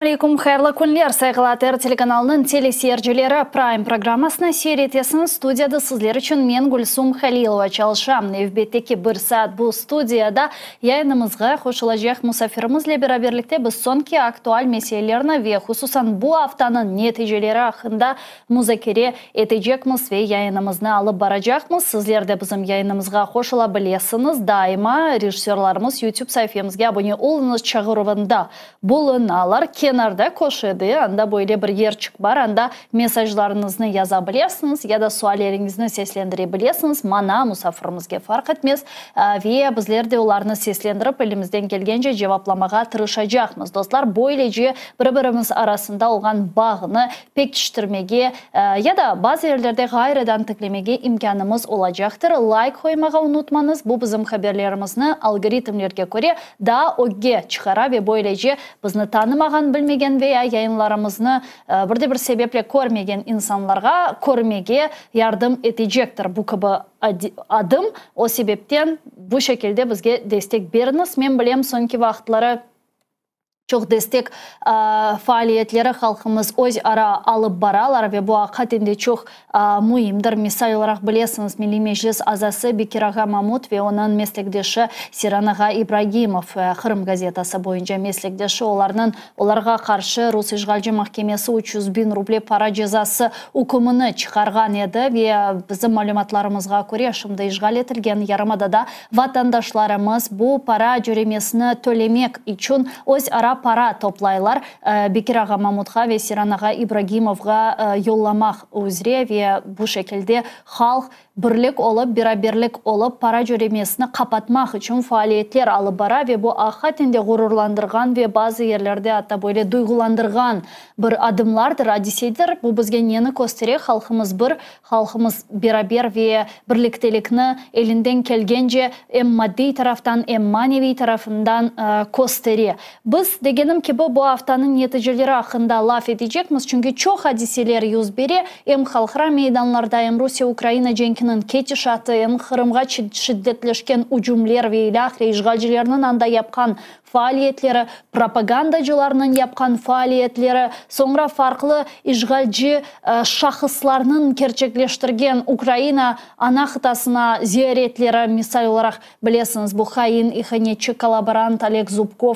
Aleyküm, hayırlı künler, sayğılı ATR telekanalınıñ teleseyircileri! Prime programmasını seyir etesiñiz, studiyada sizler içün men, Gülsum Halilova, çalışam. Nevbetteki bir saat bu studiyada yayınımızğa qoşulacaq musafirimizle beraberlikte biz soñki aktual meselelerni ve hususan bu aftanıñ neticeleri aqqında muzakere etecekmiz ve yayınımıznı alıp baracaqmız. Sizler de bizim yayınımızğa qoşula bilesiñiz. Daima rejissörlarımız YouTube saifemizge abone oluñız çağıruvında Bulunalar. Kenarda, köşede, anda böyle bir yerçik bar, anda mesajlarıñıznı yaza bilesiñiz ya da sualleriñizni seslendire bilesiñiz, maña, musafirimizge farq etmez, ve bizler de olarnı seslendirip, elimizden kelgence cevaplamağa tırışacaqmız. Dostlar, böylece bir-birimiz arasında olğan bağnı pekiştirmege ya da bazı yerlerde ğayrıdan tiklemege imkânımız olacaqtır. Layk qoymağa unutmañız, bu bizim haberlerimizni algoritmlerge köre daa ögge çıqara ve böylece bizni tanımağan, bilmegen veya yayınlarımıznı bir de bir sebeple körmegen insanlarğa körmege yardım etecektir bu kibi adım. O sebepten bu şekilde bizge destek beriñiz. Men bilem, soñki vaqıtları çoq destek faaliyetleri halqımız öz ara alıp baralar ve bu aqiqaten de çoq Müimdir. Misal olaraq, bilesiñiz, Milliy Meclis azası Bekir ağa Mamut ve onıñ meslekdeşi Seyran ağa İbragimov, Qırım gazetası boyunca meslekdeşi, olarnıñ, olarğa qarşı rus işğalci mahkemesi 300 biñ ruble para cezası ükümini çıqarğan edi ve bizim malümatlarımızğa köre, şimdi işğal etilgen yarımadada vatandaşlarımız bu para cöremesini tölemek içün öz ara para toplaylar. Bekir ağa Mamutqa ve Seyran ağa İbragimovğa yollamaq üzre ve bu şekilde halq birlik olıp, beraberlik olıp, para cöremesini qapatmaq içün faaliyetler alıp bara ve bu aqiqaten de ğururlandırğan ve bazı yerlerde atta böyle duyğulandırğan bir adımlardır, adisedir. Bu bizge neni köstere, halqımız bir, Halqımız beraber ve birliktelikni elinden kelgence em maddiy taraftan, em maneviy tarafından köstere. Biz, degenim kibi, bu aftanıñ neticeleri aqqında laf etecekmiz, çünki çoq adiseler yüz bere, em halqara meydanlarda, em Rusiye-Ukraina cenkiniñ ketişatı, em Qırımğa şiddetleşken ücümler ve ilâhre işğalcilerniñ anda yapqan faaliyetleri, propagandacılarnıñ yapqan faaliyetleri, soñra farqlı işğalci şahıslarnıñ kerçekleştirgen Ukraina ana qıtasına ziyaretleri, misal olaraq, bilesiñiz, bu hain, ihanetçi, kollaborant Oleg Zubkov,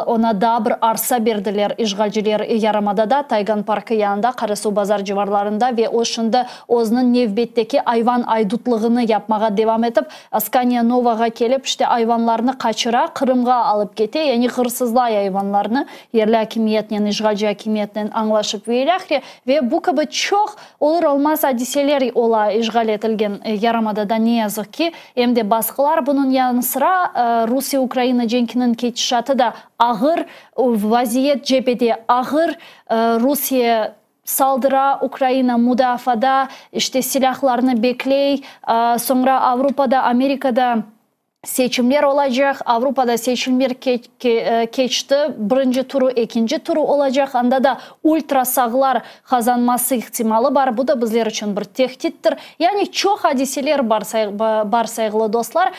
oña daa bir arsa berdiler işğalciler yarımadada, Taygan parkı yanında, Qarasuvbazar civarlarında ve o şimdi özüniñ nevbetteki ayvan aydutlığını yapmağa devam etip, Askaniya Novağa kelip, işte, ayvanlarnı qaçıra, Qırımğa alıp kete, yani hırsızlay ayvanlarnı, yerli akimiyetnen, işğalci akimiyetnen añlaşıp ve ilâhre. Ve bu kibi çoq olur-olmaz adiseler ola işğal etilgen yarımadada, ne yazıq ki, em de basqılar, bunıñ yanı sıra Rusiye-Ukraina cenkiniñ ketişatı da ağır, vaziyet cebede ağır, Rusiye Saldıra, Ukraina mudaafada, işte, silâhlarnı bekley, soñra Avropada, Amerikada seçimler olacaq, Avropada seçimler keçti, birinci turu, ekinci turu olacaq, anda da ultrasağlar qazanması ihtimalı bar, bu da bizler içün bir tehdittir. Yani çoq adiseler bar, bar, sayğılı dostlar,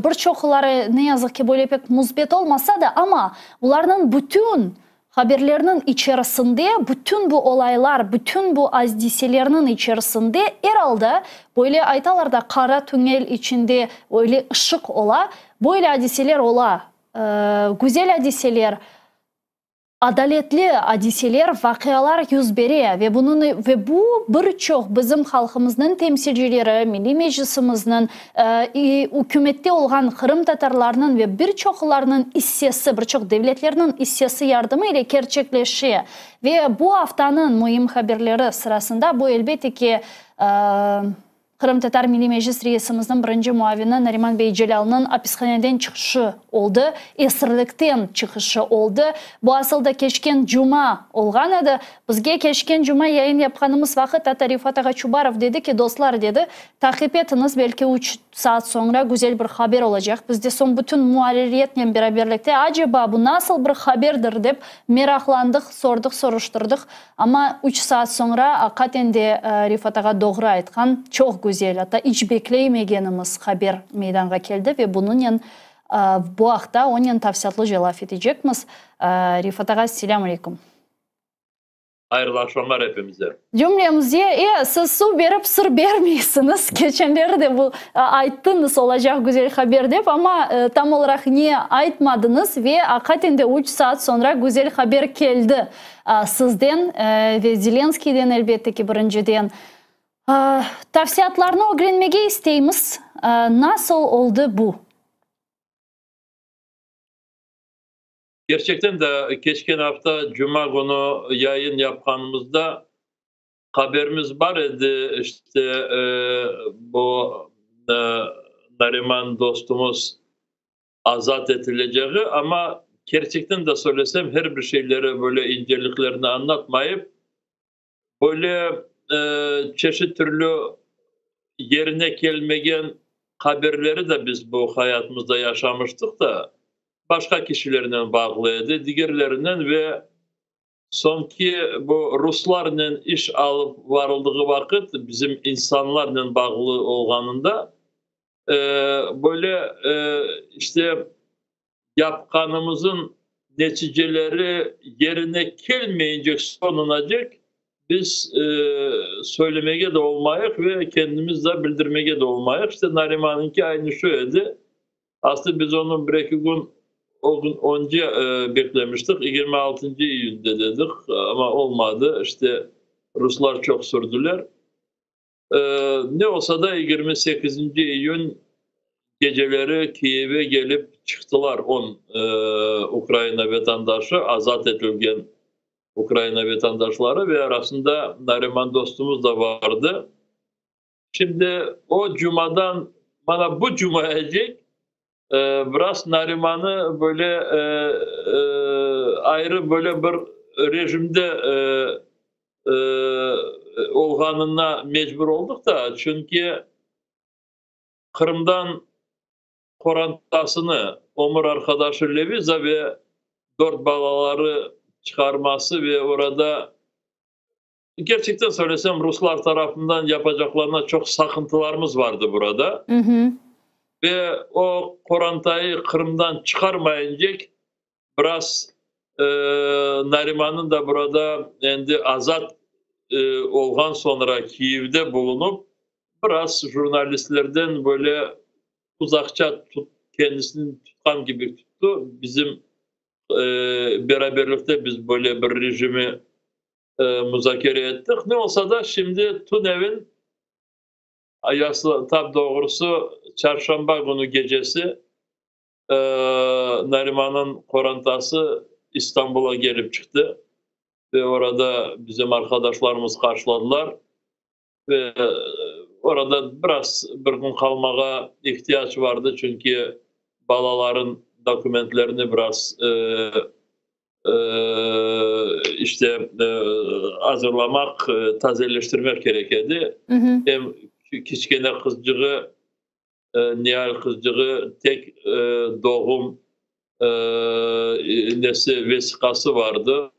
bir çoqları, ne yazıq ki, böyle pek müsbet olmasa da, amma bularnıñ bütün Haberlerniñ içerisinde, bütün bu olaylar, bütün bu azdiselerniñ içerisinde er alda, böyle aytalar da, qara tünel içinde öyle ışıq ola, böyle adiseler ola, güzel adiseler, adaletli adiseler, vaqialar yüz bere ve bunıñ, ve bu bir çoq bizim halqımıznıñ temsilcileri, Milliy Meclisimizniñ, Ükümette olğan qırımtatarlarnıñ ve bir çoqlarnıñ issesi, bir çoq devletlerniñ issesi yardımı ile kerçekleşe. Ve bu aftanıñ müim haberleri sırasında bu, elbette ki, Qırımtatar Milliy Meclis reisimizniñ birinci muavini Nariman bey Celâlnıñ apishaneden çıqışı oldı, esirlikten çıqışı oldı. Bu asıl da keçken cuma olğan edi. Bizge keçken cuma yayın yapqanımız vaqıt atta Refat ağa Çubarov dedi ki, dostlar, dedi, Taqip etiñiz, belki üç saat soñra güzel bir haber olacaq. Biz de soñ bütün muarririyetnen beraberlikte, aceba, bu nasıl bir haberdir, dep meraqlandıq, sordıq, soruştırdıq. Amma üç saat soñra, aqaten de Refat ağa doğru aytqan, çoq güzel, atta iç bekleymegenimiz haber meydanğa keldi ve bunıñnen. Bu aqta onen tafsilâtlıca laf etecekmiz. Refat ağa, selâm aleyküm. Hayırlı aqşamlar epimize. Cümlemize, siz suv berip sır bermeysiñiz. Keçenleri de bu ayttıñız, olacaq güzel haber dep, amma tam olaraq ne aytmadıñız ve aqiqaten de üç saat soñra güzel haber keldi sizden ve Zelenskiyden elbette ki birinciden. Tafsilâtlarnı ögrenmege isteymiz, nasıl oldı bu? Kerçekten de, keçken afta cuma künü yayın yapqanımızda haberimiz bar edi, işte, bu Nariman dostumız azat etilecegi, amma kerçekten de söylesem, her bir şeyleri böyle inceliklerini añlatmayıp, böyle çeşit türlü yerine kelmegen haberleri de biz bu hayatımızda yaşamıştıq da, başqa kişilernen bağlı edi, digerlerinen ve soñki bu ruslarnen iş alıp varıldığı vaqıt bizim insanlarnen bağlı olğanında böyle işte yapqanımızın neticeleri yerine kelmeycek soñunacek biz söylemege de olmayıq ve kendimiz de bildirmege de olmayıq. İşte Narimanınki aynı şu edi. Aslı biz onı bir-eki kün o kün önce beklemiştik, 26 iyünde dedik, amma olmadı, işte ruslar çoq sürdüler. Ne olsa da 28 iyün geceleri Kiyevge gelip çıqtılar on Ukraina vatandaşı, azat etilgen Ukraina vatandaşları ve arasında Nariman dostumuz da vardı. Şimdi o cumadan mana bu cumayacek biraz Narimanı böyle ayrı böyle bir rejimde olğanına mecbur oldıq da, çünki Qırımdan qorantasını, ömür arqadaşı Leviza ve dört balaları çıqarması ve orada, kerçekten söylesem, ruslar tarafından yapacaqlarına çoq saqıntılarımız vardı burada. Ve o qorantayı Qırımdan çıqarmayıncek biraz Narimanıñ da burada endi azat olğan soñra Kiyevde bulunıp, biraz jurnalistlerden böyle uzaqça kendisini tutqan kibi tuttı. Bizim beraberlikte biz böyle bir rejimi muzakere ettik. Ne olsa da, şimdi tünevin, tap doğrusı çarşamba künü gecesi Narimanıñ qorantası İstanbula gelip çıqtı ve orada bizim arqadaşlarımız qarşıladılar ve orada biraz bir kün qalmağa ihtiyac vardı, çünki balaların dokumentlerini biraz işte azırlamaq, tazeleştirmek kerek edi. Em kiçkene qızcığı, Nial qızcığı tek doğum nesi, vesiqası vardı.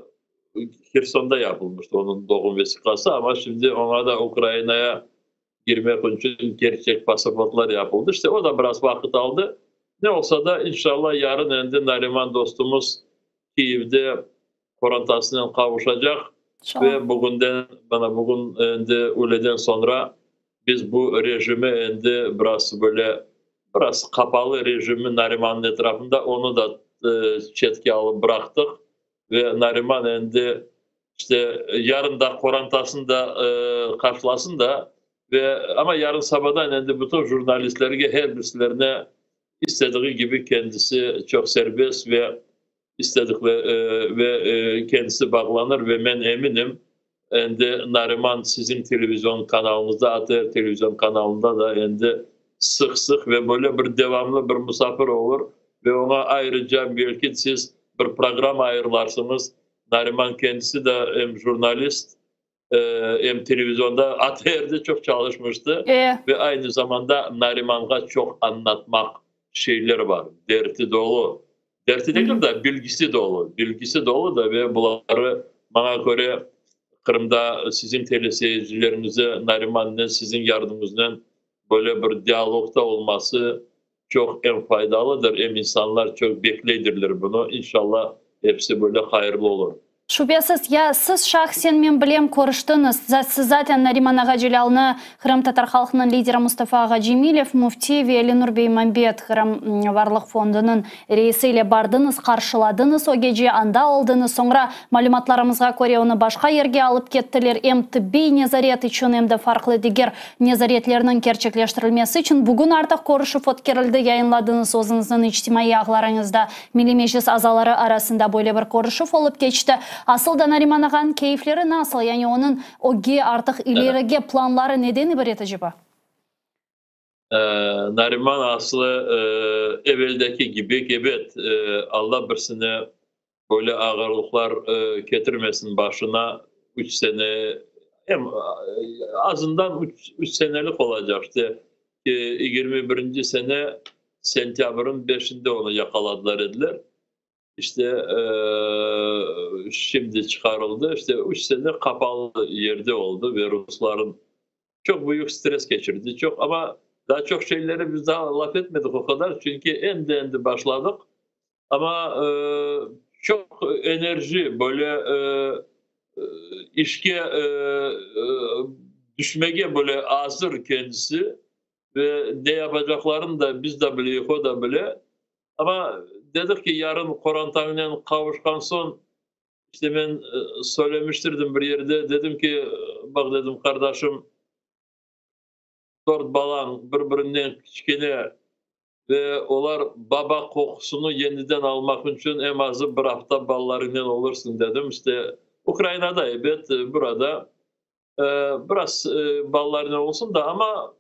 Hersonda yapılmıştı onıñ doğum vesiqası, amma şimdi oña da Ukrainaya girmek içün kerçek pasaportlar yapıldı. İşte o da biraz vaqıt aldı. Ne olsa da, inşallah, yarın endi Nariman dostumız Kiyevde qorantasınen qavuşacaq ve bugünden, mana bugün endi üyleden soñra biz bu rejimi endi biraz böyle, biraz qapalı rejimi Narimannıñ etrafında, onı da çetke alıp bıraqtıq ve Nariman endi işte yarın da qorantasını da qarşılasın da, ve amma yarın sabadan endi bütün jurnalistlerge her birisilerine istediği kibi kendisi çoq serbest ve istedikleri ve kendisi bağlanır ve men eminim, endi Nariman siziñ televizion kanalıñızda, ATR televizion kanalında da endi sıq-sıq ve böyle bir devamlı bir musafir olur ve oña ayrıca belki siz bir programma ayırlarsıñız. Nariman kendisi de em jurnalist, em televizionda, ATRde çoq çalışmıştı ve aynı zamanda Narimanğa çoq añlatmaq şeyler bar, derti dolu, derti degil de, bilgisi dolu, bilgisi dolu da ve buları, maña köre, Qırımda siziñ teleseyircilerinize Narimannen siziñ yardımıñıznen böyle bir dialogda olması. Çoq em faydalıdır, em insanlar çoq bekleydirler bunı. İnşallah, episi böyle hayırlı olur. Şübesiz. Ya siz şahsen, men bilem, körüştiñiz. Siz zaten Nariman ağa Celâlnı Qırımtatar halqınıñ lideri Mustafa ağa Cemilev, müfti ve Lenur Beymambet, Qırım Varlıq Fondunıñ reisi ile bardıñız, qarşıladıñız o gece, anda oldıñız. Soñra, malümatlarımızğa köre, onı başqa yerge alıp kettiler, em tıbbiy nezaret içün, em de farqlı diger Nezaretlerniñ kerçekleştirilmesi içün bugün artıq körüşüv ötkerildi, yayınladıñız özüñizniñ içtimaiy ağlarıñızda. Milliy Meclis azaları arasında böyle bir körüşüv olıp keçti. Asıl da Nariman ağanıñ keyfleri nasıl, yani onıñ ögge artıq ilerige planları neden ibaret aceba? Nariman aslı eveldeki kibi, ebet, Alla birisine Böyle ağırlıqlar ketirmesin başına, üç sene, em azından üç senelik olacaq, işte, 21-nci sene sentâbrniñ beşinde onı yaqaladılar ediler, işte, şimdi çıqarıldı, işte, üç sene qapalı yerde oldı ve rusların çoq büyük stress keçirdi, çoq, amma daa çoq şeyleri biz daa laf etmedik o qadar, çünki endi-endi başladıq. Amma çoq enerji, böyle işke düşmege böyle azır kendisi ve ne yapacaqlarını da biz de bileyik, o da bile. Amma dedik ki, yarın qorantañnen qavuşqan soñ, işte men söylemiştirdim bir yerde, dedim ki, baq, dedim, qardaşım, Dört balañ bir-birinden kiçkene ve olar baba qoqusını yeniden almaq içün eñ azı bir afta balalarıñnen olursıñ, dedim. İşte, Ukrainada, ebet, burada biraz balalarınen olsun da, amma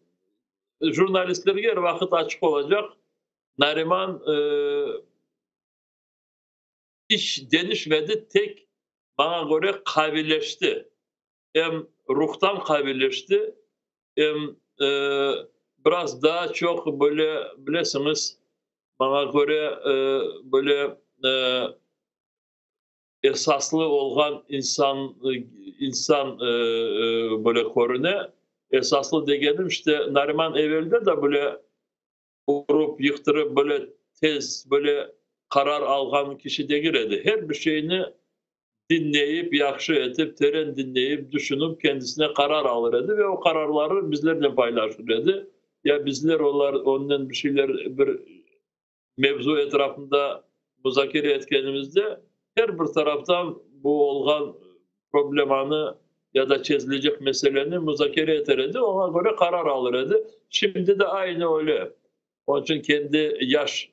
jurnalistlerge er vaqıt açıq olacaq. Nariman iç deñişmedi, tek, maña köre, qavileşti. Em ruhtan qavileşti, em biraz daa çoq böyle, bilesiñiz, maña köre, böyle esaslı olğan insan, insan böyle körüne. Esaslı degenim, işte, Nariman evelde de böyle Urıp, yıqtırıp, böyle tez, böyle qarar alğan kişi degil edi. Her bir şeyni diñleyip, yahşı etip, teren diñleyip, düşünip, kendisine qarar alır edi ve o qararları bizlernen paylaşır edi. Ya bizler olar, onnen bir şeyler, bir mevzu etrafında muzakere etkenimizde, her bir taraftan bu olğan problemanı ya da çezilecek meseleni muzakere eter edi, oña köre qarar alır edi. Şimdi de aynı öyle. Onıñ içün kendi yaş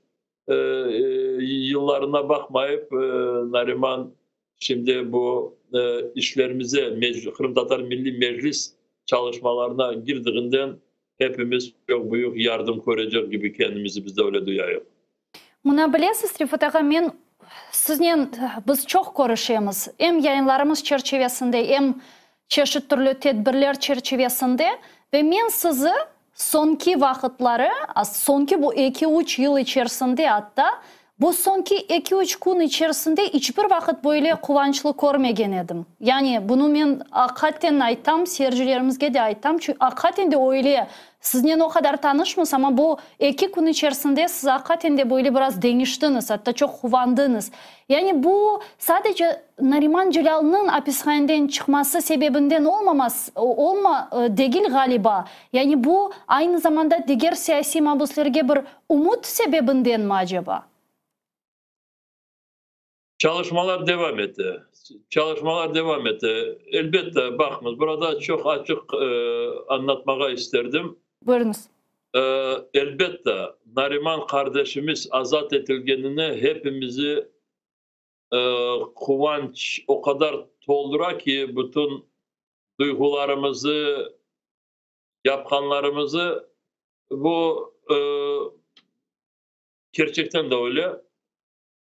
yıllarına baqmayıp, Nariman şimdi bu işlerimize, Qırımtatar Milliy Meclis çalışmalarına girdiğinden hepimiz çoq büyük yardım körecek kibi kendimizi biz de öyle duyayıq. Mına bilesiz, Refat ağa, men siznen biz çoq körüşemiz, em yayınlarımız çerçivesinde, em çeşit türlü tedbirler çerçivesinde ve men sizi soñki vaqıtları, soñki bu eki-üç yıl içerisinde atta, bu soñki eki-üç kün içerisinde iç bir vaqıt böyle quvançlı körmegen edim. Yani bunı men aqiqaten aytam, seyircilerimizge de aytam, çünki aqiqaten de öyle Siznen o qadar tanışmız, amma bu eki kün içerisinde siz aqiqaten de böyle biraz deñiştiñiz, atta çoq quvandıñız. Yani bu sadece Nariman Celâlnıñ apishaneden çıqması sebebinden olmamas, olma, degil ğaliba. Yani bu aynı zamanda diger siyasiy mabüslerge bir ümüt sebebindenmi aceba? Çalışmalar devam ete. Çalışmalar devam ete. Elbette, baqıñız, burada çoq açıq añlatmağa isterdim. Buyurıñız. Elbette, Nariman qardaşımız azat etilgenine hepimizi quvanç o qadar toldura ki, bütün duyğularımızı, yapqanlarımızı bu kerçekten de öyle.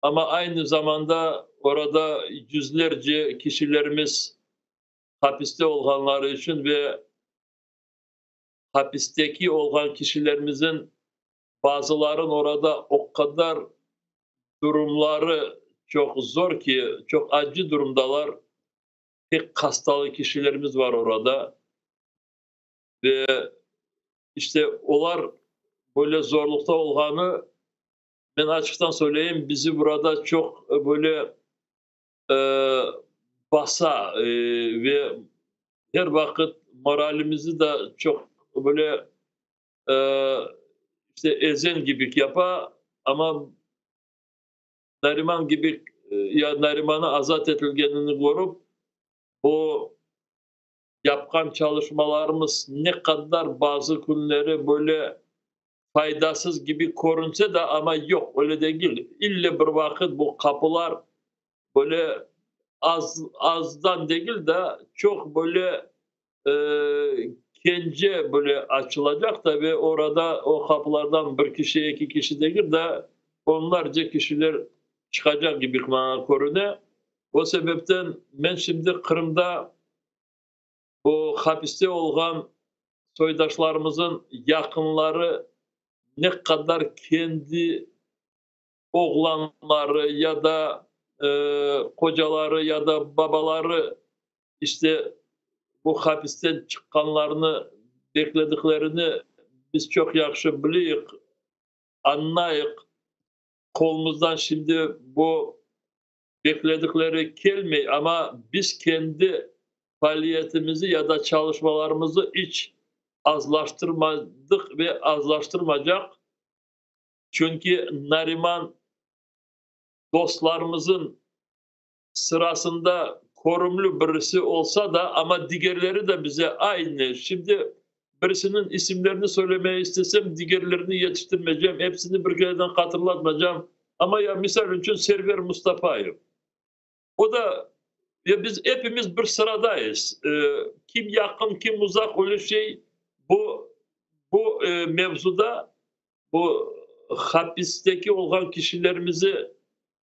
Amma aynı zamanda orada yüzlerce kişilerimiz hapiste olğanları içün ve hapisteki olğan kişilerimizin bazıların orada o qadar durumları çoq zor ki, çoq acı durumdalar, pek hastalı kişilerimiz var orada ve işte olar. böyle zorluqta olğanı, men açıqtan söyleyim, bizi burada çoq böyle basa ve her vaqıt moralimizi da çoq böyle işte ezen kibi yapa, amma Nariman kibi ya Narimanı azat etilgenini körip, bu yapqan çalışmalarımız ne qadar bazı künleri böyle faydasız kibi körünse de, amma yoq, öyle degil. İlle bir vaqıt bu qapılar böyle az, azdan degil de, çoq böyle kence böyle açılacaq da ve orada o qapılardan bir kişi, eki kişi degil de, onlarca kişiler çıqacaq kibi maña körüne. O sebepten men şimdi Qırımda bu hapiste olğan soydaşlarımızın yaqınları ne qadar kendi oğlanları ya da qocaları ya da babaları işte bu hapisten çıqqanlarını beklediklerini biz çoq yahşı bileyik, añlayıq. Qolumızdan şimdi bu bekledikleri kelmey, amma biz kendi faaliyetimizi ya da çalışmalarımızı iç azlaştırmadıq ve azlaştırmacaq. Çünki Nariman dostlarımızın sırasında körümli birisi olsa da, amma digerleri de bize aynı. Şimdi birisiniñ isimlerini söylemege istesem, digerlerini yetiştirmeycem, hepsini bir kereden hatırlatmaycam. Amma ya misal içün Server Mustafayev. O da, ya biz hepimiz bir sıradayız. Kim yaqın, kim uzaq, öyle şey bu mevzuda, bu hapisteki olğan kişilerimizi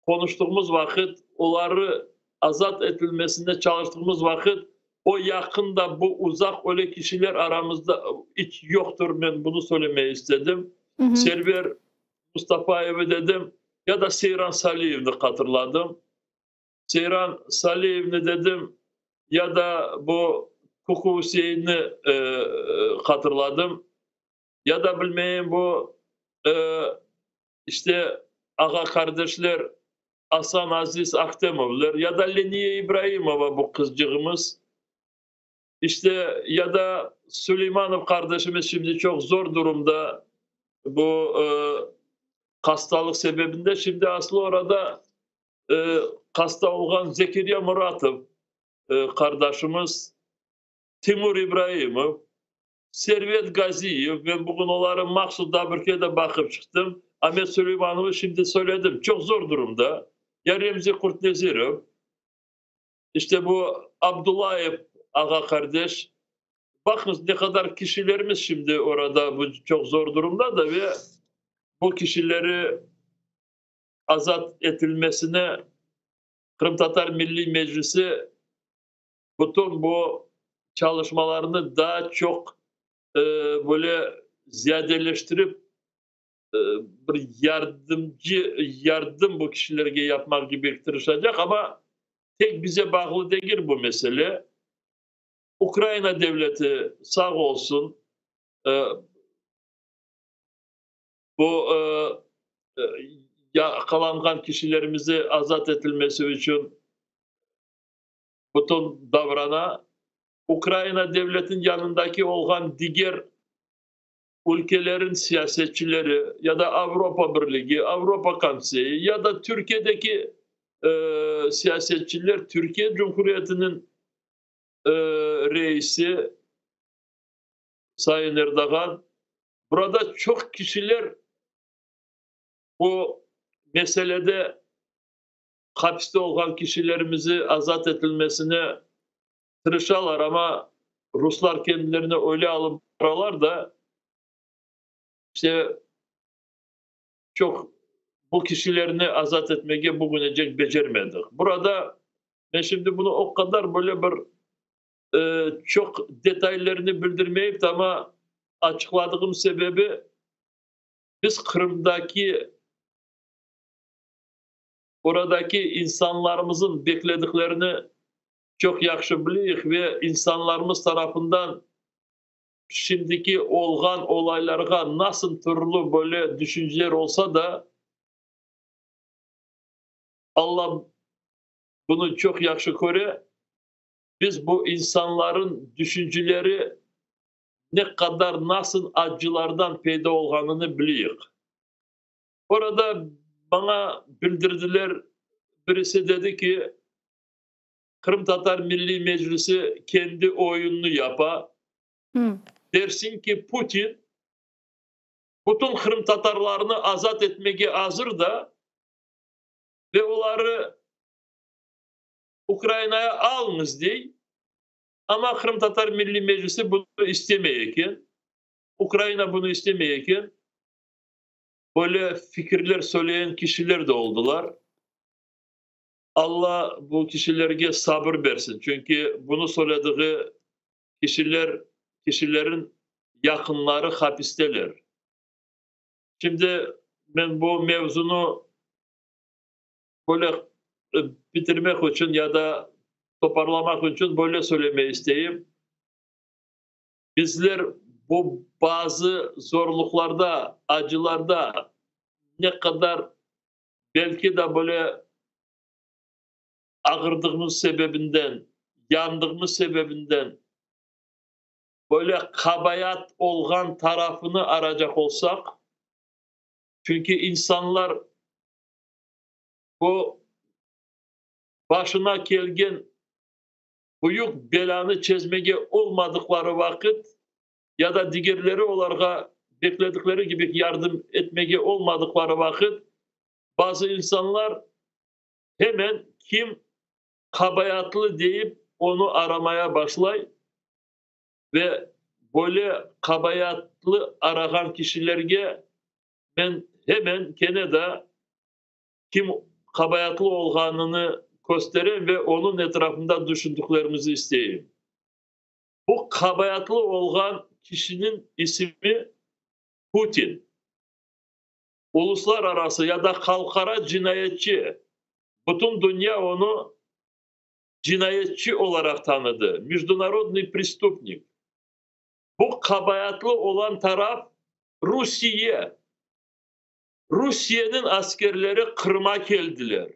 konuştuğumuz vaqıt, oları azat etilmesine çalıştığımız vaqıt, o yaqın da bu uzaq, öyle kişiler aramızda hiç yoqtur, men bunı söylemeye istedim. Server Mustafayev'i dedim, ya da Seyran Saliyevni hatırladım. Seyran Saliyevni dedim, ya da bu Kuku Hüseyin'i hatırladım. Ya da bilmeyim bu işte ağa kardeşler Asan Aziz Ahtemovlar ya da Leniye İbrahimova bu kızcığımız. İşte ya da Süleymanov kardeşimiz şimdi çok zor durumda bu hastalık sebebinde. Şimdi aslı orada hasta olğan Zekeriya Muratov kardeşimiz, Timur İbrahimov, Servet Gaziyev, ben bugün onları mahsus da bir kere bakıp çıktım. Ahmet Süleymanov'u şimdi söyledim. Çok zor durumda. Ya Remzi Kurtnezirov, işte bu Abdullayev ağa kardeş. Bakınız ne kadar kişilerimiz şimdi orada bu çok zor durumda da ve bu kişileri azat etilmesine Kırım Tatar Milli Meclisi bütün bu çalışmalarını daha çok böyle ziyadeleştirip bir yardım bu kişilerge yapmak gibi tırışacaq, ama tek bize bağlı değil bu mesele. Ukrayna devleti sağ olsun, bu yakalangan kişilerimizi azat etilmesi için bütün davrana, Ukrayna devletinin yanındaki olğan diğer ülkelerin siyasetçileri ya da Avropa Birliği, Avropa Konseyi ya da Türkiye'deki siyasetçiler, Türkiye Cumhuriyeti'nin reisi Sayın Erdoğan, burada çok kişiler bu meselede hapiste olğan kişilerimizi azat etilmesine tırışalar, ama Ruslar kendilerini öyle alıp baralar da işte çok bu kişilerini azat etmege bugünecek becermedik. Burada ben şimdi bunu o kadar böyle bir çok detaylarını bildirmeyip de ama açıkladığım sebebi biz Kırım'daki oradaki insanlarımızın beklediklerini çok yaxşı biliyik ve insanlarımız tarafından Şimdiki olğan olaylarğa nasıl türlü böyle düşünceler olsa da, Alla bunı çoq yahşı köre, biz bu insanların düşünceleri ne qadar nasıl acılardan peyda olğanını bileyik. Orada maña bildirdiler, birisi dedi ki, Qırımtatar Milliy Meclisi kendi oyunını yapa. Dersiñ ki, Putin bütün qırımtatarlarnı azat etmege azır da ve oları Ukrainaya alıñız dey, amma Qırımtatar Milliy Meclisi bunı istemey eken, Ukraina bunı istemey eken. Böyle fikirler söyleyen kişiler de oldılar. Alla bu kişilerge sabır bersin, çünki bunı söylediği kişiler, kişilerin yaqınları hapisteler. Şimdi men bu mevzunı böyle bitirmek içün ya da toparlamaq içün böyle söylemey isteyim. Bizler bu bazı zorluqlarda, acılarda ne qadar belki de böyle ağırdığımız sebebinden, yandığımız sebebinden böyle qabayat olğan tarafını aracaq olsaq, çünki insanlar bu başına kelgen büyük belânı çezmege olmadıqları vaqıt ya da digerleri olarğa bekledikleri kibi yardım etmege olmadıqları vaqıt bazı insanlar hemen kim qabaatlı deyip onı aramaya başlay ve böyle qabaatlı arağan kişilerge men hemen kene de kim qabaatlı olğanını kösterem ve onıñ etrafında düşündüklerimizi isteyim. Bu qabaatlı olğan kişiniñ isimi Putin. Uluslararası ya da halqara cinayetçi. Bütün dünya onı cinayetçi olaraq tanıdı, mejdunarodnıy prestupnik. Bu qabaatlı olan taraf Rusiye. Rusiyeniñ askerleri Qırıma keldiler.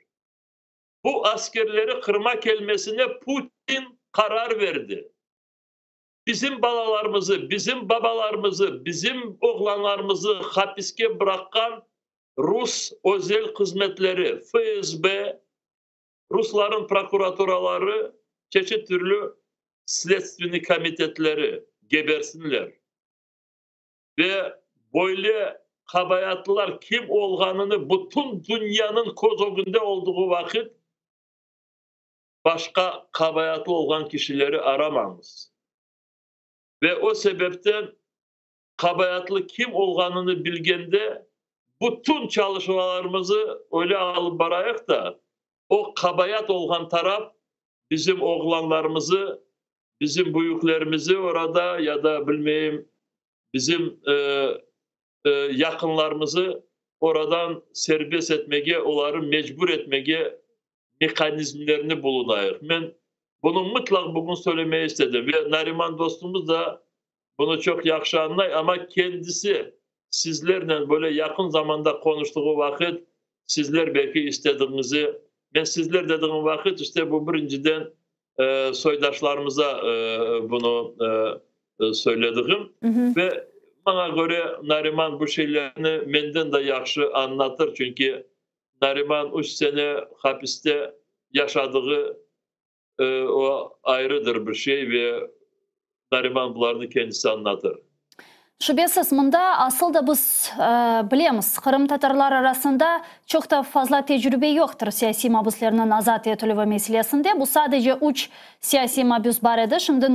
Bu askerleri Qırıma kelmesine Putin qarar berdi. Bizim balalarımızı, bizim babalarımızı, bizim oğlanlarımızı hapiske bıraqqan rus özel hızmetleri, FSB, rusların prokuraturaları, çeşit türlü sledstvenniy komitetleri gebersinler. Ve böyle qabaatlılar kim olğanını bütün dünyanıñ köz ögünde olduğu vaqıt başqa qabaatlı olğan kişileri aramañız. Ve o sebepten qabaatlı kim olğanını bilgende bütün çalışmalarımızı öyle alıp barayıq da, o qabaat olğan taraf bizim oğlanlarımızı, bizim büyüklerimizi orada ya da bilmeyim bizim yaqınlarımızı oradan serbest etmege, oları mecbur etmege mehanizmlerini bulunayıq. Men bunı mıtlaq bugün söylemeye istedim ve Nariman dostumız da bunı çoq yahşı añlay, amma kendisi sizlernen böyle yaqın zamanda qonuştığı vaqıt sizler belki istediğinizi, men sizler dediğim vaqıt işte bu birinciden soydaşlarımıza bunı söylediğim ve maña köre Nariman bu şeylerni menden de yahşı añlatır, çünki Nariman üç sene hapiste yaşadığı o ayrıdır bir şey ve Nariman bularnı kendisi añlatır. Şübesiz, mında asıl da biz bilemiz, qırımtatarlar arasında çoq da fazla tecrübe yoqtır siyasiy mabüslerniñ azat etilüvi meselesinde. Bu sadece üç siyasiy mabüs bar edi, şimdi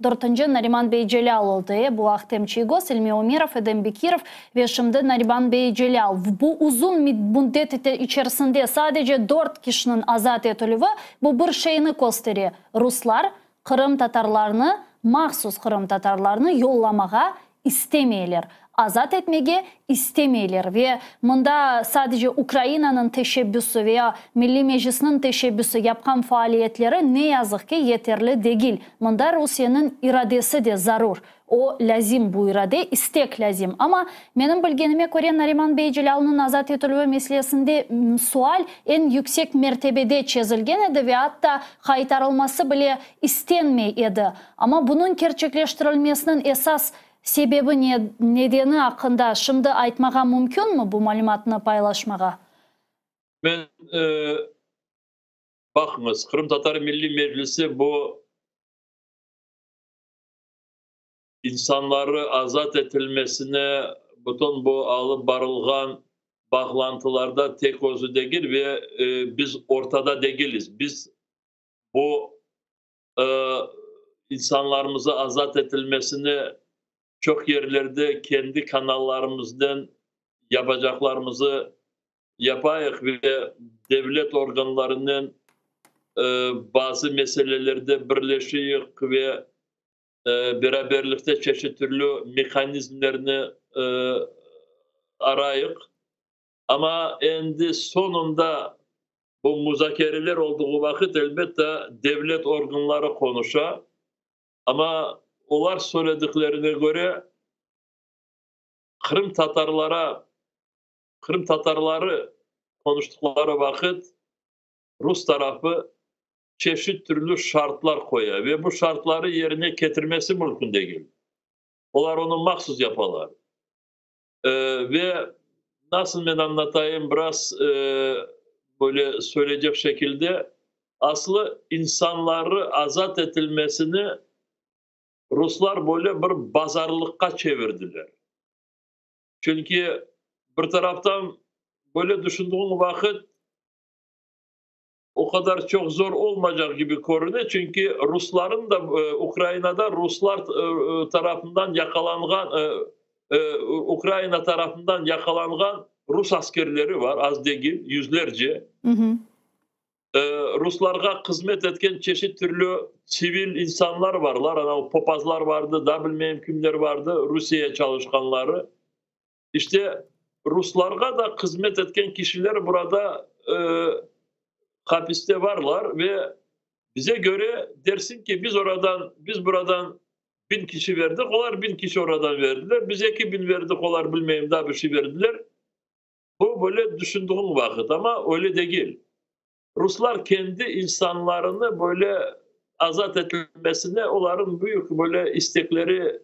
dörtünci Nariman bey Celâl oldı. Bu Ahtem Çiygoz, İlmi Umerov, Edem Bekirov ve şimdi Nariman bey Celâl. Bu uzun müddet içerisinde sadece dört kişiniñ azat etilüvi bu bir şeyni köstere, ruslar qırımtatarlarnı, mahsus qırımtatarlarnı yollamağa. istemeyler. Azat etmege istemeyler ve mında sadece Ukrainanıñ teşebbüsi veya Milliy Meclisniñ teşebbüsi yapqan faaliyetleri ne yazıq ki yeterli degil. Mında Rusiyeniñ iradesi de zarur. O lâzim, bu irade, istek lâzim. Amma menim bilgenime köre Nariman bey Celâlnıñ azat etilüvi meselesinde sual eñ yüksek mertebede çezilgen edi ve atta qaytarılması bile istenmey edi. Amma bunıñ kerçekleştirilmesiniñ esas sebebi ne, nedeni aqqında şimdi aytmağa mümkünmi, bu malümatnı paylaşmağa? Men, baqıñız, Qırımtatar Milliy Meclisi bu insanları azat etilmesine bütün bu alıp barılğan bağlantılarda tek özü degil ve biz ortada degiliz. Biz bu insanlarımızı azat etilmesini çoq yerlerde kendi kanallarımızdan yapacaqlarımızı yapayıq ve devlet organlarınen bazı meselelerde birleşeyik ve beraberlikte çeşit türlü mehanizmlerni arayıq. Amma endi soñunda bu muzakereler olduğu vaqıt, elbette, devlet organları qonuşa, amma olar söylediklerine köre, qırımtatarlara, qırımtatarları qonuştıqları vaqıt rus tarafı çeşit türlü şartlar qoya ve bu şartları yerine ketirmesi mümkün degil. Olar onı mahsus yapalar. Ve nasıl men añlatayım, biraz böyle söyleycek şekilde, aslı insanları azat etilmesini ruslar böyle bir bazarlıqqa çevirdiler. Çünki bir taraftan böyle düşündüğün vaqıt o qadar çoq zor olmaycaq kibi körüne, çünki rusların da Ukrainada ruslar tarafından yaqalanğan, Ukraina tarafından yaqalanğan rus askerleri var, az degil, yüzlerce. Ruslarğa hızmet etken çeşit türlü sivil insanlar varlar, ana popazlar vardı, da bilmeyim kimler vardı, Rusiye çalışqanları. İşte ruslarğa da hızmet etken kişiler burada hapiste varlar ve bize göre dersin ki, biz oradan, biz buradan 1000 kişi verdik, olar 1000 kişi oradan verdiler, biz 2000 verdik, olar bilmeyim daha bir şey verdiler. Bu böyle düşündüğün vaqıt, amma öyle degil. Ruslar kendi insanlarını böyle azat etilmesine onların büyük böyle istekleri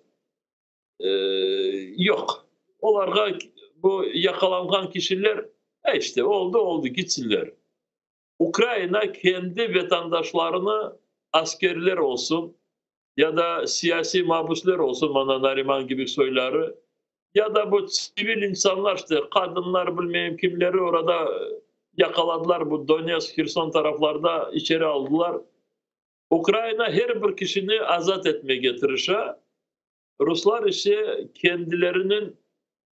yoq. Olarğa bu yaqalanğan kişiler, işte oldı, oldı, gitsinler. Ukraina kendi vatandaşlarını, askerler olsun ya da siyasiy mabusler olsun, mana Nariman gibi soyları, ya da bu sivil insanlar, işte qadınlar, bilmeyim kimleri orada yaqaladılar, bu Donetsk, Herson taraflarda içeri aldılar. Ukraina her bir kişini azat etmege tırışa. Ruslar ise kendilerinin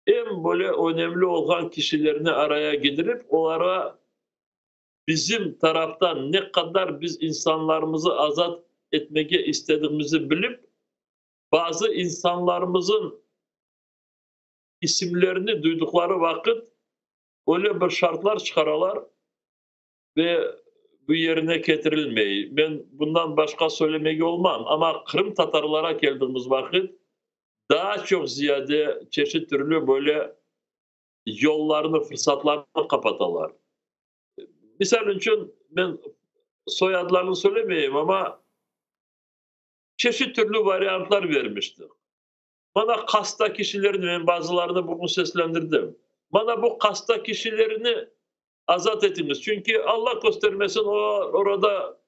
en böyle önemli olğan kişilerini araya gidirip, olara bizim taraftan ne qadar biz insanlarımızı azat etmege istediğimizi bilip, bazı insanlarımızın isimlerini duydukları vaqıt öyle bir şartlar çıqaralar ve bu yerine ketirilmey. Ben bundan başqa söylemege olmam. Ama Qırım tatarlara keldiğimiz vaqıt daha çoq ziyade çeşit türlü böyle yollarını, fırsatlarını qapatalar. Misal içün men soyadlarını söylemeyim, ama çeşit türlü variantlar vermiştik. Bana kasta kişilerini, ben bazılarını bugün seslendirdim. Bana bu kasta kişilerini azat etiniz. Çünkü Allah göstermesin o orada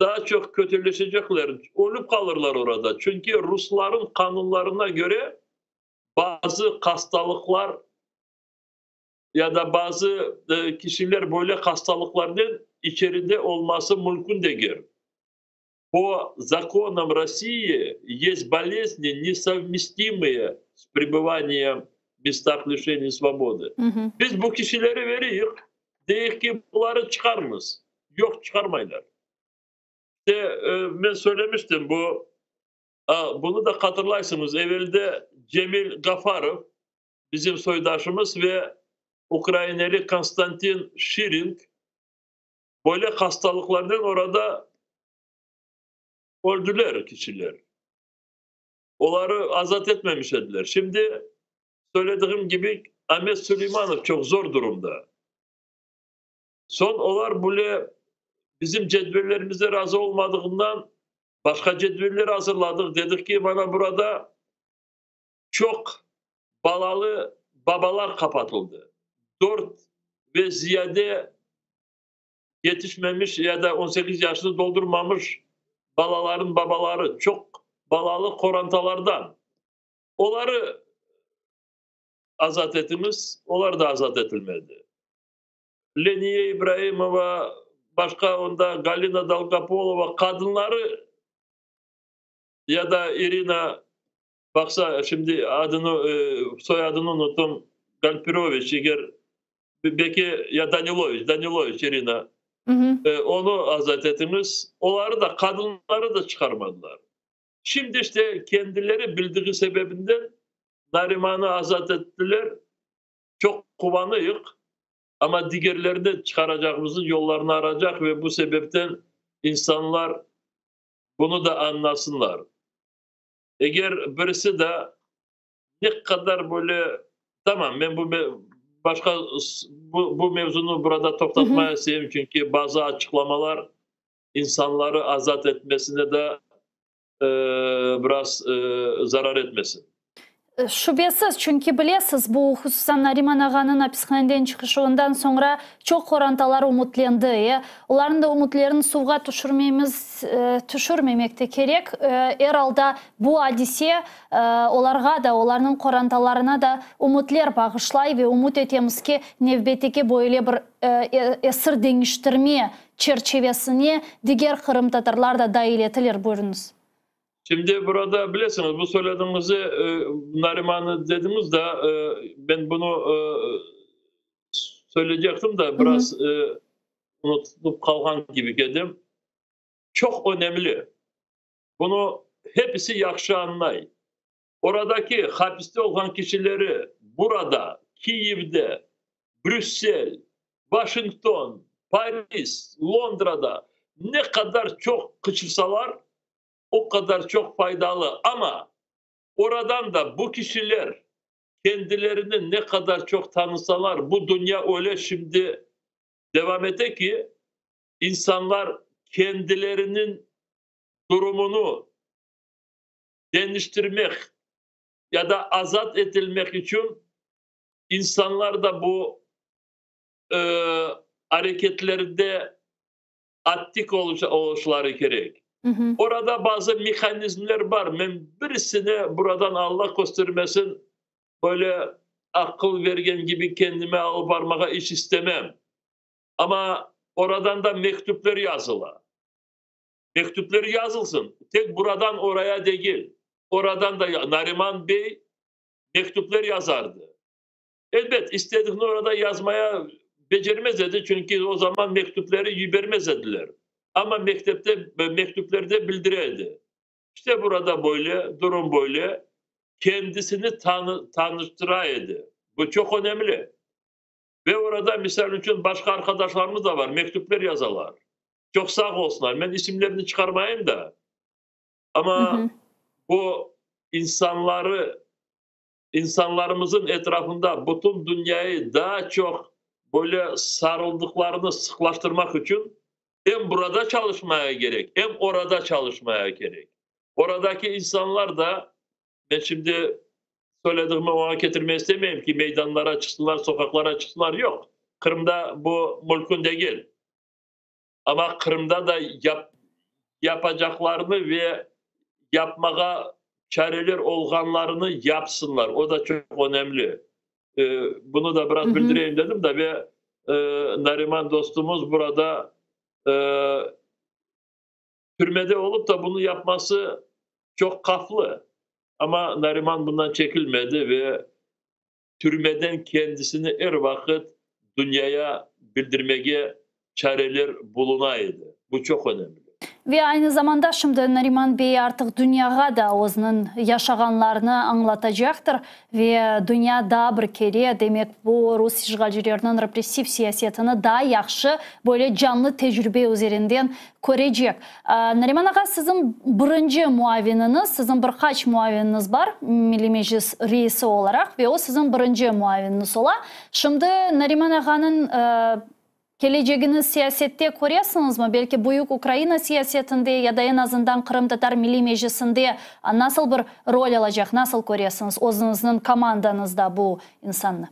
daha çok kötüleşecekler. Ölüp kalırlar orada. Çünkü Rusların kanunlarına göre bazı hastalıklar ya da bazı kişiler böyle hastalıklardan içeride olması mümkün değil. По законам России есть болезни, несовместимые с пребыванием в местах лишения свободы. Biz bu kişileri veriyik, deyik ki bunları çıkarmız. Yok, çıkarmaylar. İşte, ben söylemiştim bu, bunu da hatırlaysınız, evvelde Cemil Gafarov, bizim soydaşımız ve ukraineli Konstantin Şiring böyle hastalıqlarnen orada öldüler kişiler. Oları azat etmemiş ediler. Şimdi söylediğim kibi Amet Suleymanov çoq zor durumda. Soñ olar bile bizim cedvellerimize razı olmadığından başqa cedveller azırladıq. Dedik ki, mana burada çoq balalı babalar qapatıldı. Dört ve ziyade yetişmemiş ya da 18 yaşını doldurmamış balaların babaları, çoq balalı qorantalardan. Oları azat etimiz, olar da azat etilmedi. Leniye İbraimova, başqa onda Galina Dolgopolova, qadınları ya da İrina, baqsa, şimdi adını, soyadını unuttum, Galpiroviç, eger belki ya Daniloviç, Daniloviç İrina, onı azat etimiz. Oları da, qadınları da çıqarmadılar. Şimdi işte kendileri bildiği sebebinden Narimanı azat ettiler. Çoq quvanıyıq, amma digerlerini çıqaracağımıznıñ yollarını aracaq ve bu sebepten insanlar bunı da añlasınlar. Eger birisi de ne qadar böyle, tamam, men bu başqa bu mevzunı burada toqtatmaya isteyim, çünki bazı açıqlamalar insanları azat etmesine de biraz zarar etmesin. Şübesiz, çünki bilesiz, bu, hususan Nariman ağanıñ apishaneden çıqışuvından soñra çoq qorantalar ümütlendi. E, olarnıñ da ümütlerini suvğa tüşürmemiz, tüşürmemek de kerek. Er alda bu adise olarğa da, olarnıñ qorantalarına da ümütler bağışlay ve ümüt etemiz ki, nevbetteki böyle bir esir deñiştirme çerçivesine diger qırımtatarlar da dail etilir. Buyurıñız. Şimdi burada bilesiñiz, bu söylediğinizi Narimanı dediniz de, ben bunu söyleyecektim de, biraz unutup qalğan kibi edim. Çoq önemli. Bunu hepisi yahşı añlay. Oradaki hapiste olğan kişileri burada, Kiyevde, Brüssel, Washington, Paris, Londrada ne qadar çoq qıçırsalar, o qadar çoq faydalı. Amma oradan da bu kişiler kendilerini ne qadar çoq tanısalar, bu dünya öyle şimdi devam ete ki, insanlar kendileriniñ durumını deñiştirmek ya da azat etilmek içün insanlar da bu areketlerde aktik oluşları kerek. Orada bazı mehanizmler bar. Men birisine buradan Alla köstermesin böyle aqıl vergen kibi kendime alıp barmağa iç istemem. Amma oradan da mektüpler yazıla. Mektüpler yazılsın. Tek buradan oraya degil. Oradan da Nariman bey mektüpler yazardı. Elbet, istediğini orada yazmaya becermez edi, çünki o zaman mektüpleri yibermez ediler. Amma mektepte, mektüplerde bildire edi. İşte burada böyle, durum böyle. Kendisini tanı, tanıştıra edi. Bu çoq önemli. Ve orada, misal içün, başqa arqadaşlarımız da bar, mektüpler yazalar. Çoq sağ olsunlar. Men isimlerini çıqarmayım da. Amma bu insanları, insanlarımızın etrafında bütün dünyayı daa çoq böyle sarıldıqlarını sıqlaştırmaq içün em burada çalışmaya kerek, em orada çalışmaya kerek. Oradaki insanlar da, men şimdi söylediğimi oña ketirmege istemeyim ki, meydanlara çıqsınlar, soqaqlara çıqsınlar, yoq. Qırımda bu mümkün degil. Amma Qırımda da yap, yapacaqlarını ve yapmağa çareler olğanlarını yapsınlar. O da çoq önemli. Bunı da biraz bildireyim dedim de ve Nariman dostumuz burada türmede olıp da bunı yapması çoq qaflı. Amma Nariman bundan çekilmedi ve türmeden kendisini er vaqıt dünyaya bildirmege çareler buluna edi. Bu çoq önemli. Ve aynı zamanda şimdi Nariman bey artıq dünyağa da özüniñ yaşağanlarını añlatacaqtır ve dünya daa bir kere, demek, bu rus işğalcileriniñ repressiv siyasetini daa yahşı böyle canlı tecrübe üzerinden körecek. Nariman ağa, siziñ birinci muaviniñiz, siziñ bir qaç muaviniñiz bar Milliy Meclis reisi olaraq ve o siziñ birinci muaviniñiz ola. Şimdi Nariman ağanıñ Kelecegini siyasette köresiñizmi? Belki büyük Ukraina siyasetinde ya da eñ azından Qırımtatar Milliy Meclisinde nasıl bir rol alacaq, nasıl köresiñiz özüñizniñ komandañızda bu insannı?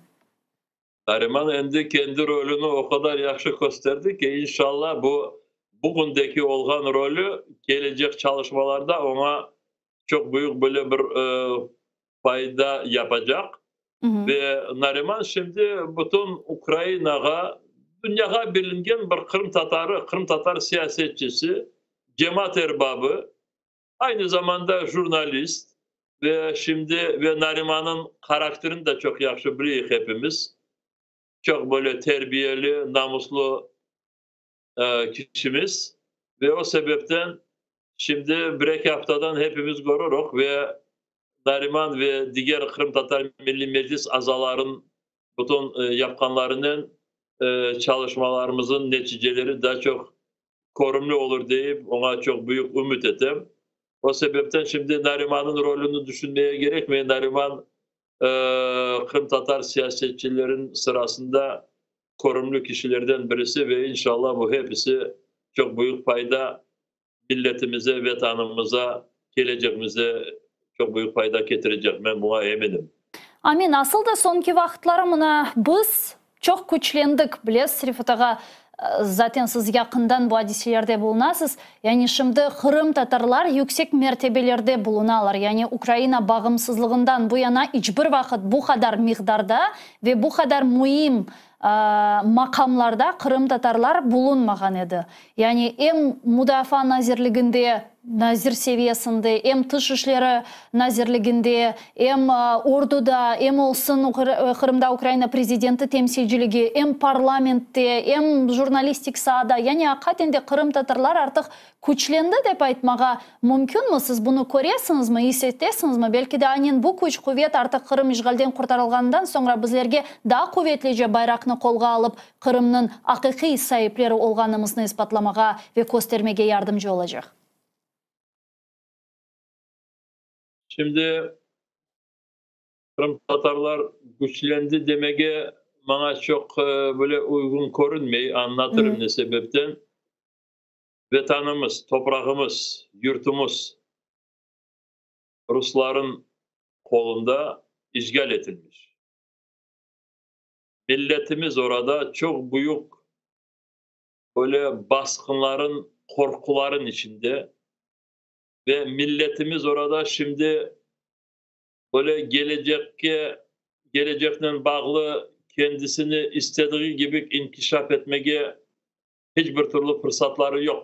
Nariman endi kendi rolüni o qadar yahşı kösterdi ki, inşallah bu bugündeki olğan rolü kelecek çalışmalarda oña çoq büyük böyle bir fayda yapacaq. Ve Nariman şimdi bütün Ukrainağa, dünyağa bilingen bir qırımtatarı, qırımtatar siyasetçisi, cemaat erbabı, aynı zamanda jurnalist ve şimdi ve Narimanıñ harakterini de çoq yahşı bileyik hepimiz. Çoq böyle terbiyeli, namuslı kişimiz ve o sebepten şimdi bir-eki aftadan hepimiz körürük ve Nariman ve diger Qırımtatar Milliy Meclis azaların bütün yapqanlarınen çalışmalarımızın neticeleri daa çoq körümli olur deyip oña çoq büyük ümüt etem. O sebepten şimdi Narimanıñ rolüni düşünmeye kerekmey. Nariman qırımtatar siyasetçilerin sırasında körümli kişilerden birisi ve inşallah bu hepisi çoq büyük fayda milletimize, Vetanımıza, kelecegimize çoq büyük fayda ketirecek, men buña eminim. Amin. Asıl da soñki vaqıtları mına biz çoq küçlendik, bilesiz, Refat ağa, zaten siz yaqından bu adiselerde bulunasız, yani şimdi qırımtatarlar yüksek mertebelerde bulunalar, yani Ukraina bağımsızlığından bu yana iç bir vaqıt bu qadar miqdarda ve bu qadar müim maqamlarda qırımtatarlar bulunmağan edi. Yani em Mudafaa nazirliginde, nazir seviyesinde, em Tış işleri nazirliginde, em orduda, em olsun Qırımda Ukraina prezidenti temsilciligi, em parlamentte, em jurnalistik saada, yani aqiqaten de qırımtatarlar artıq Küçlendi dep aytmağa mümkünmi? Siz bunı köresiñizmi, is etesiñizmi? Belki de aynen bu küç-quvet artıq Qırım işğalden qurtarılğanından soñra bizlerge daa quvetlice bayraqnı qolğa alıp, Qırımnıñ aqiqiy saipleri olğanımıznı isbatlamağa ve köstermege yardımcı olacaq. Şimdi qırımtatarlar küçlendi demege maña çoq böyle uyğun körünmey, añlatırım ne sebepten. Vetanımız, toprağımız, yurtumız rusların qolunda işğal etilmiş. Milletimiz orada çoq büyük böyle basqınların, qorquların içinde ve milletimiz orada şimdi böyle gelecekke, geleceknen bağlı kendisini istediği kibi inkişaf etmege hiç bir türlü fırsatları yoq.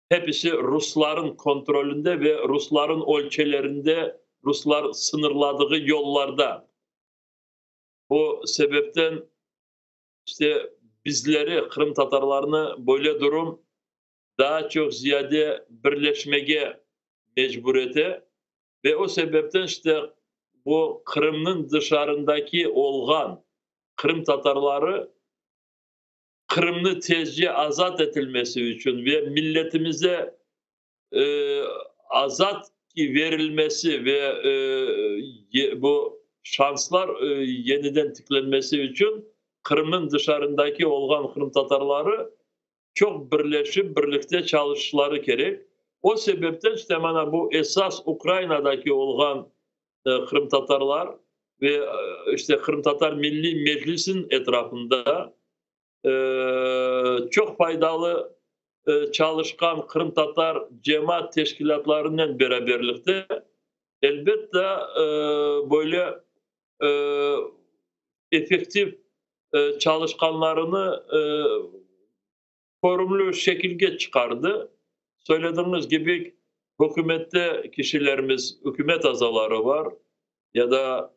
Hepisi rusların kontrolünde ve rusların ölçelerinde, ruslar sıñırladığı yollarda. Bu sebepten işte bizleri, qırımtatarlarnı böyle durum daa çoq ziyade birleşmege mecbur ete ve o sebepten işte bu Qırımnıñ dışarındaki olğan qırımtatarları Qırımnı tezce azat etilmesi içün ve milletimize azat verilmesi ve bu şanslar yeniden tiklenmesi içün Qırımnıñ dışarındaki olğan qırımtatarları çoq birleşip, birlikte çalışışları kerek. O sebepten işte mana bu esas Ukrainadaki olğan qırımtatarlar ve işte Qırımtatar Milliy Meclisiniñ etrafında çoq faydalı çalışqan qırımtatar cemaat teşkilâtlarınen beraberlikte, elbette, böyle effektiv çalışqanlarını körümli şekilge çıqardı. Söylediğimiz kibi, hükümette kişilerimiz, ükümet azaları bar ya da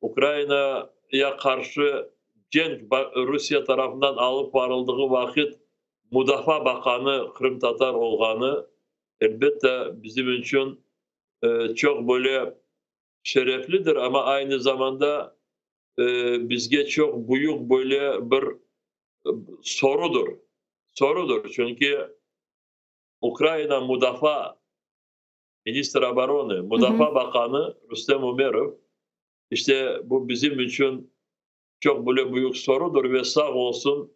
Ukrainaya qarşı cenk Rusiye tarafından alıp barıldığı vaqıt. Mudafaa Baqanı qırımtatar olğanı, elbette, bizim içün çoq böyle şereflidir, amma aynı zamanda bizge çoq büyük böyle bir sorudır, sorudır, çünki Ukraina Mudafaa, Ministr oboronı, Mudafaa Baqanı Rustem Umerov, işte bu bizim içün çoq böyle büyük sorudır ve sağ olsun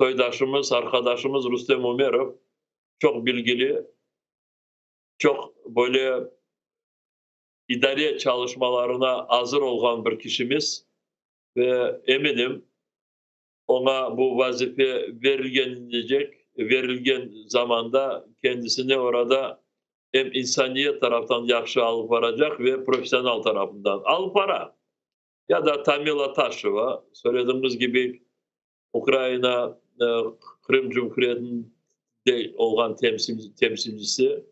soydaşımız, arqadaşımız Rustem Umerov çoq bilgili, çoq böyle idare çalışmalarına azır olğan bir kişimiz ve eminim, oña bu vazife verilgenecek, verilgen zamanda kendisini orada em insaniyet taraftan yahşı alıp baracaq ve professional tarafından alıp bara. Ya da Tamila Taşeva, söylediğimiz kibi, Ukraina Qırım Cumhuriyetinde olğan temsilcisi.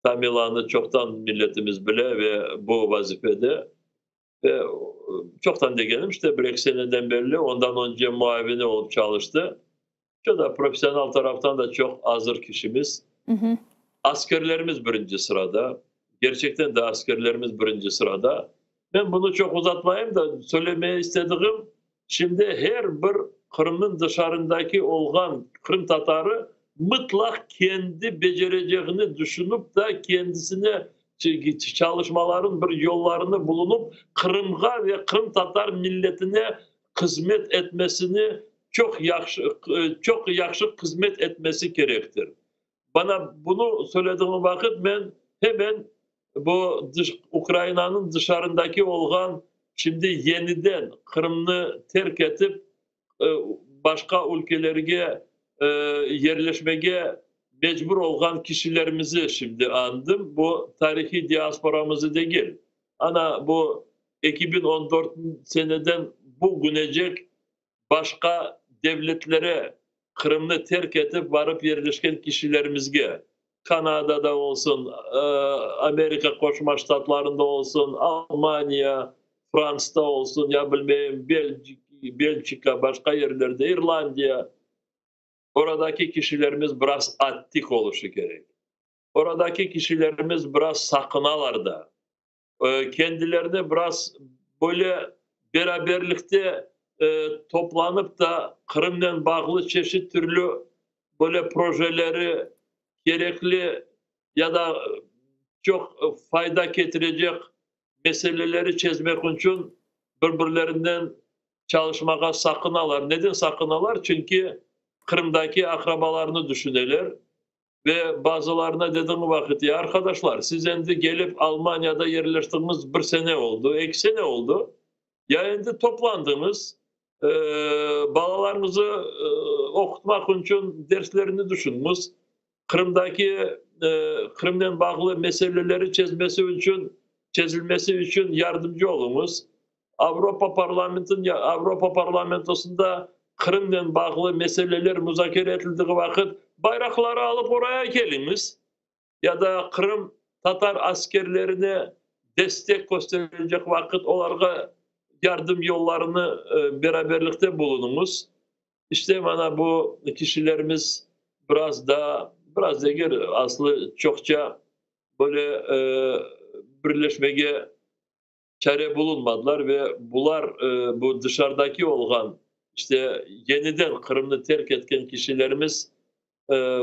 Tamilanı çoqtan milletimiz bile ve bu vazifede. Ve çoqtan degenim, işte bir-eki seneden berli, ondan önce muavini olıp çalıştı. Şu da professional taraftan da çoq azır kişimiz. Askerlerimiz birinci sırada. Gerçekten de askerlerimiz birinci sırada. Ben bunu çoq uzatmayayım da, söylemeye istediğim, şimdi her bir Qırımnıñ dışarındaki olğan Qırım tatarı mıtlaq kendi becereceğini düşünip da kendisine çalışmaların bir yollarını bulunup Qırımğa ve Qırım tatar milletine hızmet etmesini çoq yahşı, çoq yahşı hızmet etmesi kerektir. Bana bunu söylediğim vaqıt men hemen bu Ukrainanıñ dışarındaki olğan şimdi yeniden Qırımnı terk etip başqa ülkelerge yerleşmege mecbur olğan kişilerimizi şimdi añdım. Bu tarihiy diasporamızı degil. Ana bu 2014 seneden bugünecek başqa devletlere Qırımnı terk etip varıp yerleşken kişilerimizge, Kanadada olsun, Amerika Qoşma Ştatlarında olsun, Almaniya, Fransta olsun, ya bilmeyim, Belçika, başqa yerlerde, İrlandiya, oradaki kişilerimiz biraz attik oluşı kerek. Oradaki kişilerimiz biraz saqınalar da. Kendilerini biraz böyle beraberlikte toplanıp da Qırımnen bağlı çeşit türlü böyle projeleri kerekli ya da çoq fayda ketirecek meseleleri çezmek içün bir-birlerinden çalışmağa saqınalar. Neden saqınalar? Çünki Qırımdaki aqrabalarını düşüneler. Ve bazılarına dediğim vaqıt, ya arqadaşlar, siz endi gelip Almaniyada yerleştiğiniz bir sene oldu, 2 sene oldu. Ya endi toplandınız, balalarınızı oqutmaq içün derslerini düşündünüz. Qırımdaki Qırımnen bağlı meseleleri çezmesi içün, çezilmesi içün yardımcı oluñız. Avropa parlamentin Avropa parlamentosunda Qırımnen bağlı meseleler muzakere etildiği vaqıt bayraqları alıp oraya keliñiz. Ya da Qırım tatar askerlerine destek gösterilecek vaqıt olarğa yardım yollarını beraberlikte bulunuñız. İşte mana bu kişilerimiz biraz da, biraz degil, aslı çoqça böyle birleşmege çare bulunmadılar ve bular bu dışarıdaki olğan işte yeniden Qırımnı terk etken kişilerimiz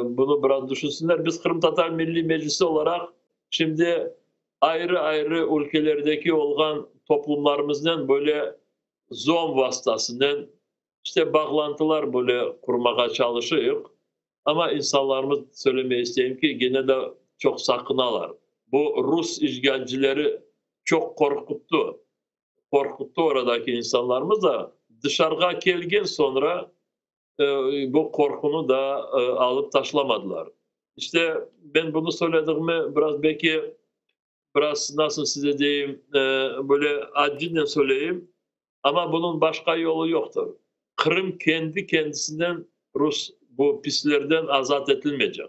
bunu biraz düşünsünler. Biz Qırımtatar Milliy Meclisi olaraq şimdi ayrı-ayrı ülkelerdeki olğan toplumlarımıznen böyle Zoom vastasınen işte bağlantılar böyle qurmağa çalışıyıq. Amma insanlarımız, söylemeye isteyim ki, gene de çoq saqınalar. Bu rus işgalcileri çoq qorquttı. Qorquttı oradaki insanlarımız da dışarığa kelgen soñra bu qorqunı da alıp taşlamadılar. İşte ben bunu söylediğimi biraz belki biraz nasıl size diyeyim böyle accınen söyleyeyim, amma bunıñ başqa yolu yoqtır. Qırım kendi kendisinden rus bu pislerden azat etilmeycek.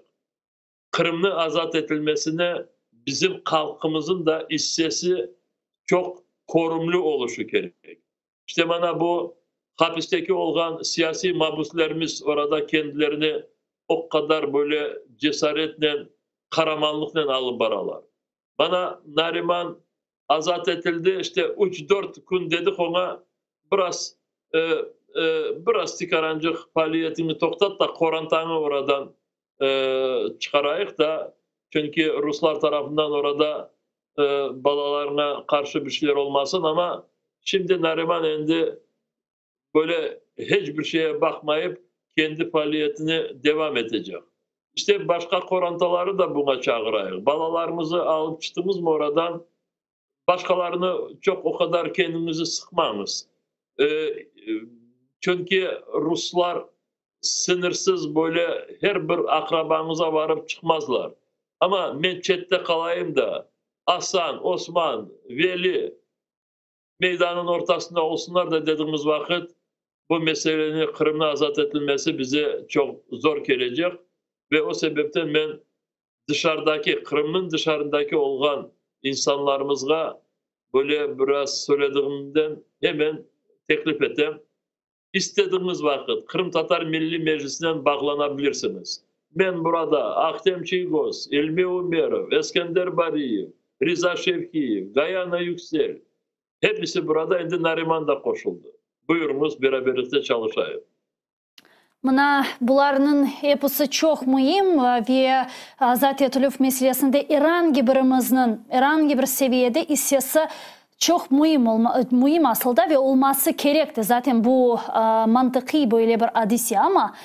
Qırımnı azat etilmesine bizim halqımızın da issesi çoq körümli oluşı kerek. İşte mana bu. Hapisteki olğan siyasiy mabuslerimiz orada kendilerini o qadar böyle cesaretnen, qaramanlıqnen alıp baralar. Mana Nariman azat etildi, işte üç-dört kün dedik oña, biraz biraz tikarançıq faaliyetiñni toqtat da, qorantañı oradan çıqarayıq da, çünki ruslar tarafından orada balalarına qarşı bir şeyler olmasın, amma şimdi Nariman endi böyle heç bir şeye baqmayıp, kendi faaliyetini devam etecek. İşte başqa qorantaları da buña çağırayıq. Balalarıñızı alıp çıqtıñızmı oradan, başqalarını çoq o qadar kendiñizi sıqmañız. Çünki ruslar sıñırsız böyle her bir aqrabañıza varıp çıqmazlar. Amma men çette qalayım da, Asan, Osman, Veli meydanıñ ortasında olsunlar da dediğimiz vaqıt, bu meseleni, Qırımnıñ azat etilmesi bize çoq zor kelecek ve o sebepten men dışarıdaki, Qırımnıñ dışarındaki olğan insanlarımızğa böyle biraz söylediğimden hemen teklif etem. İstediğiniz vaqıt Qırımtatar Milliy Meclisinen bağlana bilirsiñiz. Men burada Ahtem Çiygoz, İlmi Umerov, Eskender Bariyev, Riza Şevkiyev, Gayana Yüksel, hepisi burada, endi Nariman da qoşuldı. Buyurıñız, beraberlikte çalışayıq. Mına bularnıñ episi çoq müim ve azat etilüv meselesinde er angi birimizniñ, er angi bir seviyede issesi çoq müim, müim asılda ve olması kerek de, zaten bu mantıqiy böyle bir adise. Amma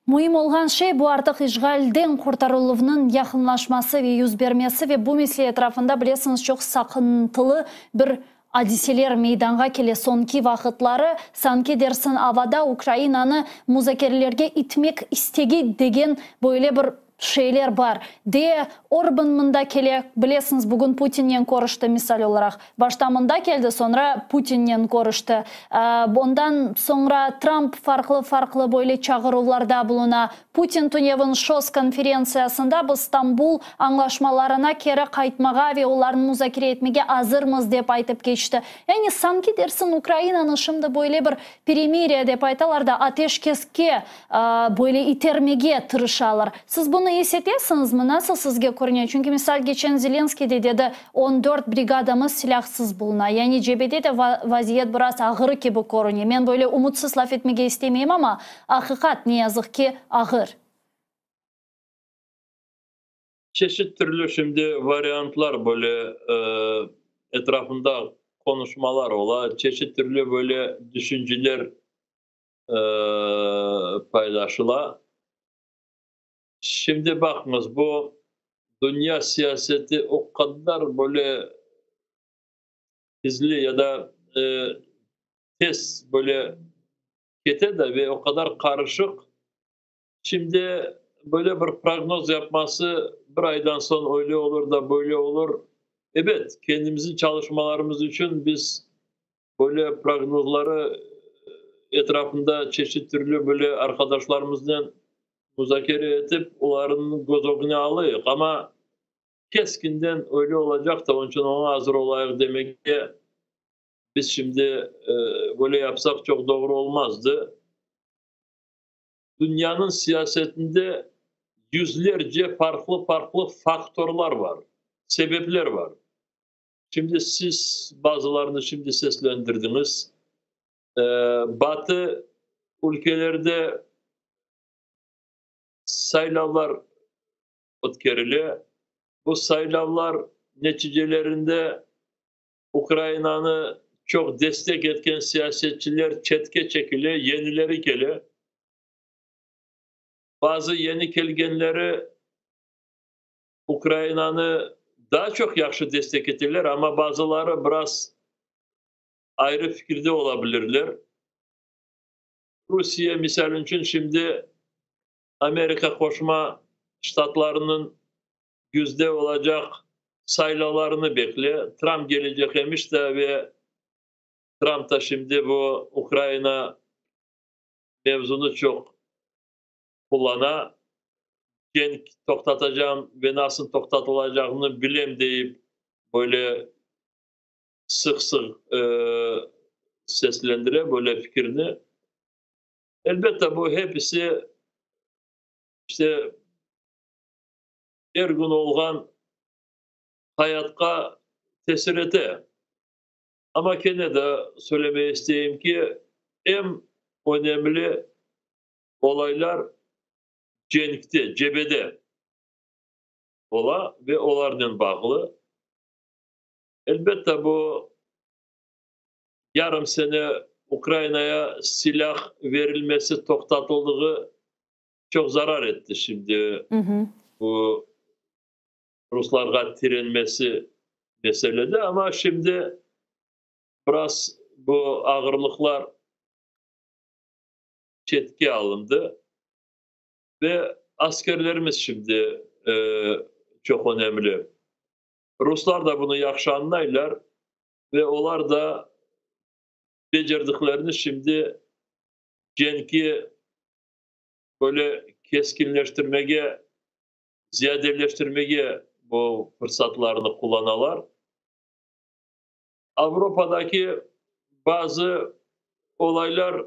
müim olğan şey, bu artıq işğalden qurtarıluvnıñ yaqınlaşması ve yüz bermesi ve bu mesele etrafında, bilesiñiz, çoq saqıntılı bir adiseler meydanğa kele soñki vaqıtları, sanki dersiñ avada Ukrainanı muzakerelerge itmek istegi degen böyle bir şeyler bar. De Orban mında kele, bilesiñiz, bugün Putinnen körüşti, misal olaraq. Başta mında keldi, soñra Putinnen körüşti. Ondan soñra Trump farqlı-farqlı böyle çağıruvlarda buluna. Putin tünevin ŞOS konferentsiyasında biz Stambul añlaşmalarına keri qaytmağa ve olarnı muzakere etmege azırmız dep aytıp keçti. Yani sanki dersiñ Ukrainanı şimdi böyle bir перемирие dep aytalar da, ateşkeske böyle itermege tırışalar. Siz bunı is etesiñizmi? Nasıl sizge körüne? Çünki misal keçen Zelenskiy de dedi, 14 brigadamız silâhsız buluna. Yani cebede de vaziyet biraz ağır kibi körüne. Men böyle umutsız laf etmege istemeyim, amma aqiqat, ne yazıq ki, ağır. Çeşit türlü şimdi variantlar böyle etrafında konuşmalar ola, çeşit türlü böyle düşünceler paylaşıla. Şimdi baqıñız, bu dünya siyaseti o qadar böyle hızlı ya da tez böyle kete de ve o qadar qarışıq. Şimdi böyle bir prognoz yapması, bir aydan soñ öyle olur da böyle olur. Evet, kendimizin çalışmalarımız içün biz böyle prognozları etrafında çeşit türlü böyle arqadaşlarımıznen muzakere etip, olarnıñ köz ögüne alayıq. Amma keskinden öyle olacaq da, onıñ içün oña azır olayıq demege biz şimdi böyle yapsaq çoq doğru olmazdı. Dünyanıñ siyasetinde yüzlerce farqlı-farqlı faktorlar bar, sebepler bar. Şimdi siz bazılarını şimdi seslendirdiñiz. Batı ülkelerde saylavlar ötkerile. Bu saylavlar neticelerinde Ukrainanı çoq destek etken siyasetçiler çetke çekile, yenileri kele. Bazı yeni kelgenleri Ukrainanı daa çoq yahşı destek eteler, amma bazıları biraz ayrı fikirde olabilirler. Rusiye, misal içün, şimdi Amerika Qoşma Ştatlarınıñ küzde olacaq saylavlarını bekle. Trump kelecek emiş de ve Trump da şimdi bu Ukraina mevzunı çoq qullana. Cenk toqtatacağım ve nasıl toqtatılacağını bilem deyip böyle sıq-sıq seslendire böyle fikirni. Elbette, bu hepisi işte er kün olğan hayatqa tesir ete. Amma kene de söylemege isteyim ki, eñ önemli olaylar cenkte, cebede ola ve olarnen bağlı. Elbette, bu yarım sene Ukrainaya silâh verilmesi toqtatıldığı çoq zarar etti şimdi bu ruslarğa tirenmesi meselede, amma şimdi biraz bu ağırlıqlar çetke alındı ve askerlerimiz şimdi çoq önemli. Ruslar da bunı yahşı añlaylar ve olar da becerdiklerini şimdi cenki böyle keskinleştirmege, ziyadeleştirmege bu fırsatlarnı qullanalar. Avropadaki bazı olaylar,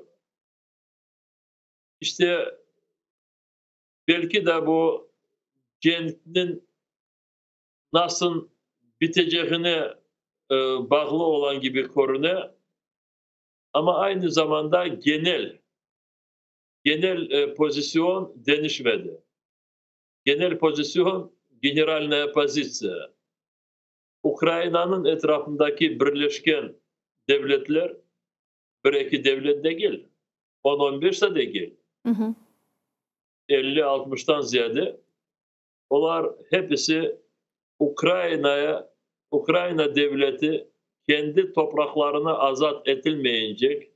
işte, belki de bu cenkniñ nasıl bitecegine bağlı olan kibi körüne, amma aynı zamanda genel pozisyon deñişmedi. Genel pozisyon, generalnaya pozitsiya. Ukrainanıñ etrafındaki birleşken devletler, bir-eki devlet degil, 10-15 de degil, 50-60-tan ziyade, olar hepisi Ukrainaya, Ukraina devleti kendi topraqlarını azat etilmeyecek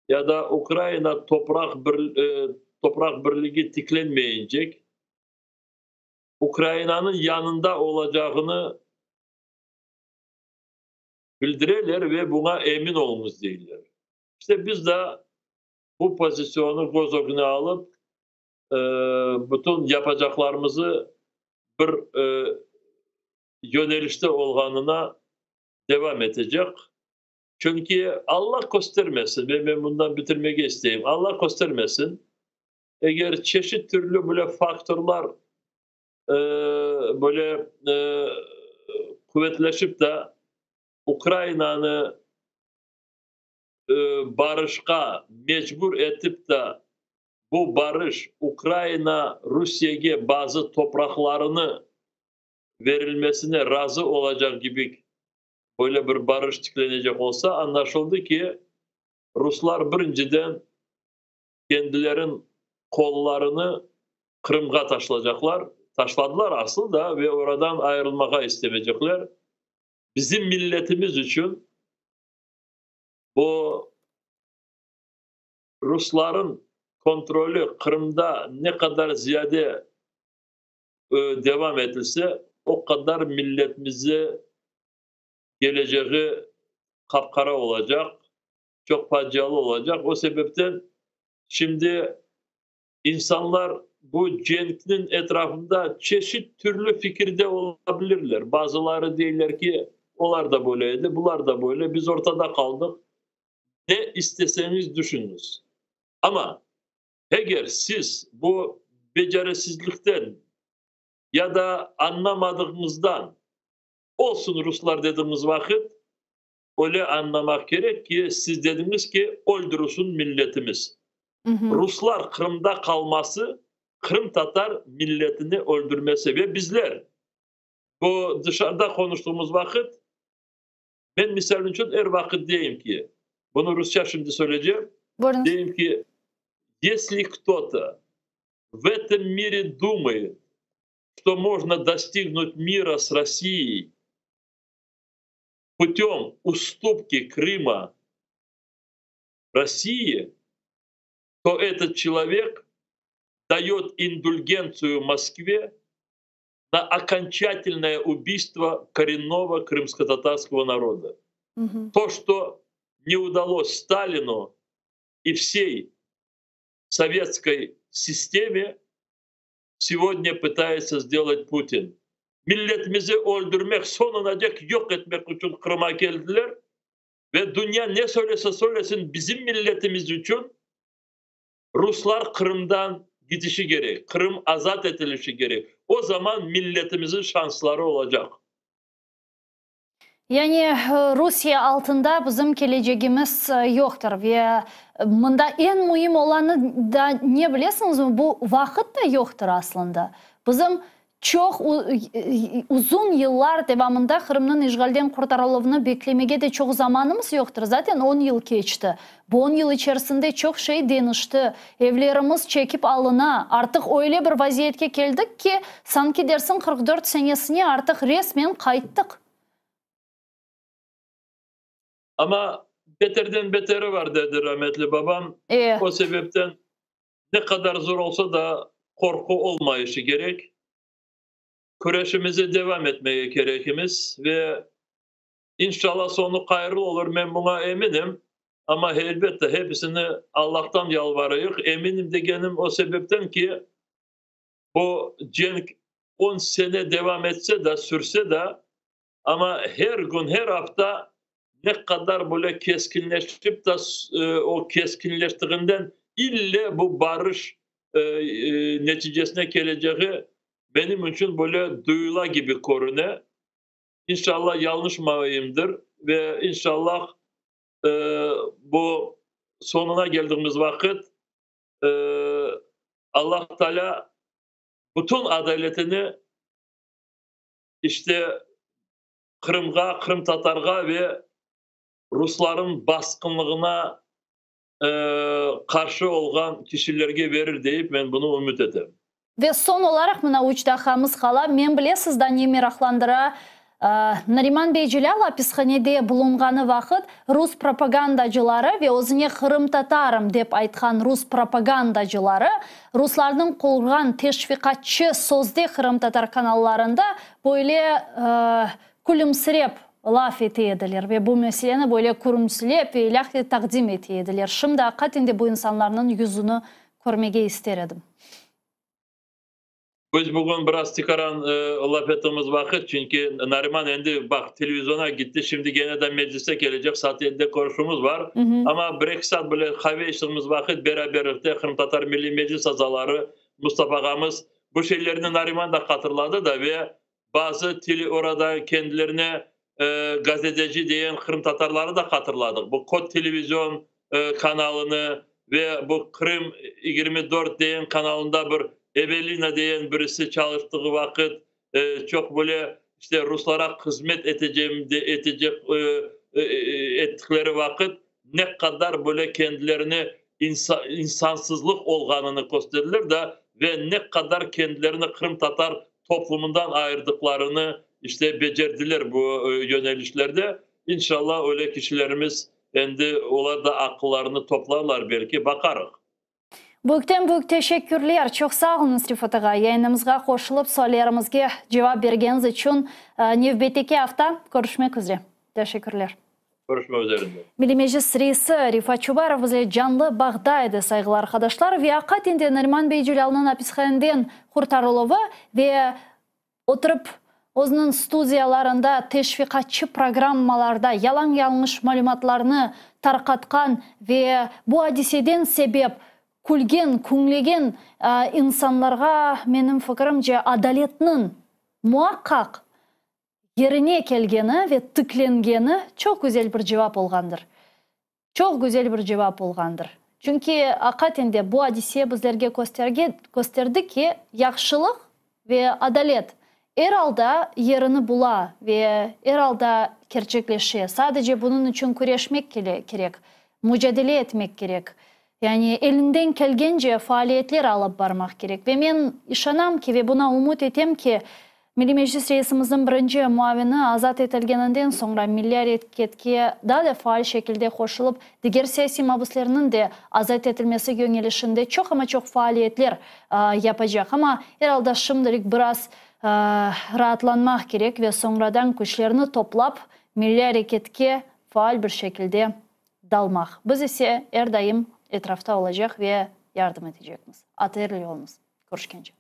ya da Ukraina topraq birligi tiklenmeyecek, Ukrainanıñ yanında olacağını bildireler ve buña emin oluñız deyler. İşte biz de bu pozisyonı köz ögüne alıp, bütün yapacaqlarımızı bir yönelişte olğanına devam etecek. Çünki Allah köstermesin, ve men bundan bitirmege isteyim, Allah köstermesin, eger çeşit türlü böyle faktorlar böyle quvetleşip de Ukrainanı barışqa mecbur etip de bu barış Ukraina Rusiyege bazı topraqlarını verilmesine razı olacaq kibi böyle bir barış tiklenecek olsa, añlaşıldı ki, ruslar birinciden kendilerin qollarını Qırımğa taşlacaqlar, taşladılar asıl da ve oradan ayırılmağa istemeycekler. Bizim milletimiz içün bu rusların kontrolü Qırımda ne qadar ziyade devam etilse, o qadar milletimize kelecegi qap-qara olacaq, çoq facialı olacaq. O sebepten şimdi insanlar bu cenkniñ etrafında çeşit türlü fikirde olabilirler. Bazıları deyler ki, olar da böyle edi, bular da böyle, biz ortada qaldıq. Ne isteseñiz düşüniñiz. Amma eger siz bu beceresizlikten ya da añlamadığıñızdan olsun ruslar dediñiz vaqıt, öyle añlamaq kerek ki, siz dediñiz ki, öldürülsin milletimiz. Ruslar Qırımda qalması, qırımtatar milletini öldürmesi ve bizler bu dışarıda qonuştığımız vaqıt, men misal içün er vaqıt deyim ki, bunı rusça şimdi söyleycem, deyim ki, если кто-то в этом мире думает, что можно достигнуть мира с Россией путем уступки Крыма России, то этот человек дает индульгенцию Москве на окончательное убийство коренного крымско-татарского народа. То, что не удалось Сталину и всей советской системе, сегодня пытается сделать Путин. Milletimizi öldürmek, soñunacek yoq etmek içün Qırımğa keldiler ve dünya ne söylese söylesin, bizim milletimiz içün. Ruslar Qırımdan gidişi kerek, Qırım azat etilişi kerek. O zaman milletimizin şansları olacaq. Yani Rusiye altında bizim kelecegimiz yoqtır. Ve mında eñ müim olanı da ne bilesiñizmi, bu vaqıt da yoqtır aslında. Bizim çoq uzun yıllar devamında Qırımnıñ işğalden qurtarıluvını beklemege de çoq zamanımız yoqtır. Zaten on yıl keçti. Bu on yıl içerisinde çoq şey deñişti. Evlerimiz çekip alına. Artıq öyle bir vaziyetke keldik ki, sanki dersiñ 44 senesine artıq resmen qayttıq. Amma beterden beteri var, dedi rametli babam. O sebepten ne qadar zor olsa da, qorqu olmayışı kerek. Küreşimize devam etmege kerekimiz ve inşallah soñu hayırlı olur, men buña eminim. Amma elbette hepisini Allahtan yalvarayıq. Eminim degenim o sebepten ki, bu cenk on sene devam etse de, sürse de, amma her kün, her afta ne qadar böyle keskinleşip de, o keskinleştiğinden ille bu barış neticesine keleceği benim içün böyle duyula kibi körüne. İnşallah yañlışmayımdır ve inşallah bu soñuna keldiğimiz vaqıt Allah Teala bütün adaletini işte Qırımğa, qırımtatarğa ve rusların basqınlığına qarşı olğan kişilerge verir deyip men bunı ümüt etem. Ve soñ olaraq mına üç daqqamız qala, men bilesiz da ne meraqlandıra, Nariman bey Celâl apishanede bulunğanı vaqıt rus propagandacıları ve özüne qırımtatarım dep aytqan rus propagandacıları ruslarnıñ qurğan teşviqatçı sözde qırımtatar kanallarında böyle külümsirep laf ete ediler ve bu meseleni böyle kürümsülep ve ilâhre taqdim ete ediler. Şimdi aqiqaten de bu insanlarnıñ yüzüni körmege ister edim. Biz bugün biraz tikaran laf ettiğimiz vaqıt, çünki Nariman endi baq televiziona gitti, şimdi gene de meclise kelecek, saat yedide körüşüvimiz bar. Amma bir-eki saat böyle qave içtiğimiz vaqıt beraberlikte Qırımtatar Milliy Meclis azaları Mustafa ağamız bu şeylerni Nariman da hatırladı da ve bazı tele orada kendilerine gazeteci deyen qırımtatarları da hatırladıq. Bu Kod televizion kanalını ve bu Krım 24 deyen kanalında bir Evelina deyen birisi çalıştığı vaqıt çoq böyle işte ruslara hızmet etecem etecek ettikleri vaqıt ne qadar böyle kendilerini insansızlıq olğanını kösterdiler da ve ne qadar kendilerini qırımtatar toplumından ayırdıqlarını işte becerdiler bu yönelişlerde. İnşallah öyle kişilerimiz endi olar da aqıllarını toplarlar belki, baqarıq. Büyükten büyük teşekkürler. Çoq sağ oluñız, Refat ağa, yayınımızğa qoşulıp, suallerimizge cevap bergeniñiz içün. Nevbetteki afta körüşmek üzre. Teşekkürler. Körüşmek üzerinde. Milliy Meclis reisi Refat Çubarov bizle canlı bağda edi, sayğılı arqadaşlar. Ve aqiqaten de Nariman bey Celâlnıñ apishaneden qurtarıluvı ve oturıp özüniñ studiyalarında teşviqatçı programmalarda yalan-yañlış malümatlarnı tarqatqan ve bu adiseden sebep külgen, küñlegen insanlarğa, menim fikirimce, adaletniñ muaqqaq yerine kelgeni ve tiklengeni çoq güzel bir cevap olğandır. Çoq güzel bir cevap olğandır. Çünki, aqiqaten de, bu adise bizlerge kösterdi ki, yahşılıq ve adalet er alda yerini bula ve er alda kerçekleşe. Sadece bunıñ içün küreşmek kerek, mucadele etmek kerek. Yani elinden kelgence faaliyetler alıp barmaq kerek. Ve men işanam ki, ve buña ümüt etem ki, Milliy Meclis reisimizniñ birinci muavini azat etilgeninden soñra milliy areketke daa da faal şekilde qoşulıp, diger siyasiy mabüslerniñ de azat etilmesi yöñelişinde çoq ama çoq faaliyetler yapacaq. Amma er alda şimdilik biraz raatlanmaq kerek ve soñradan küçlerini toplap, milliy areketke faal bir şekilde dalmaq. Biz ise er daim etrafta olacaq ve yardım etecekmiz. ATR ile oluñız. Körüşkence.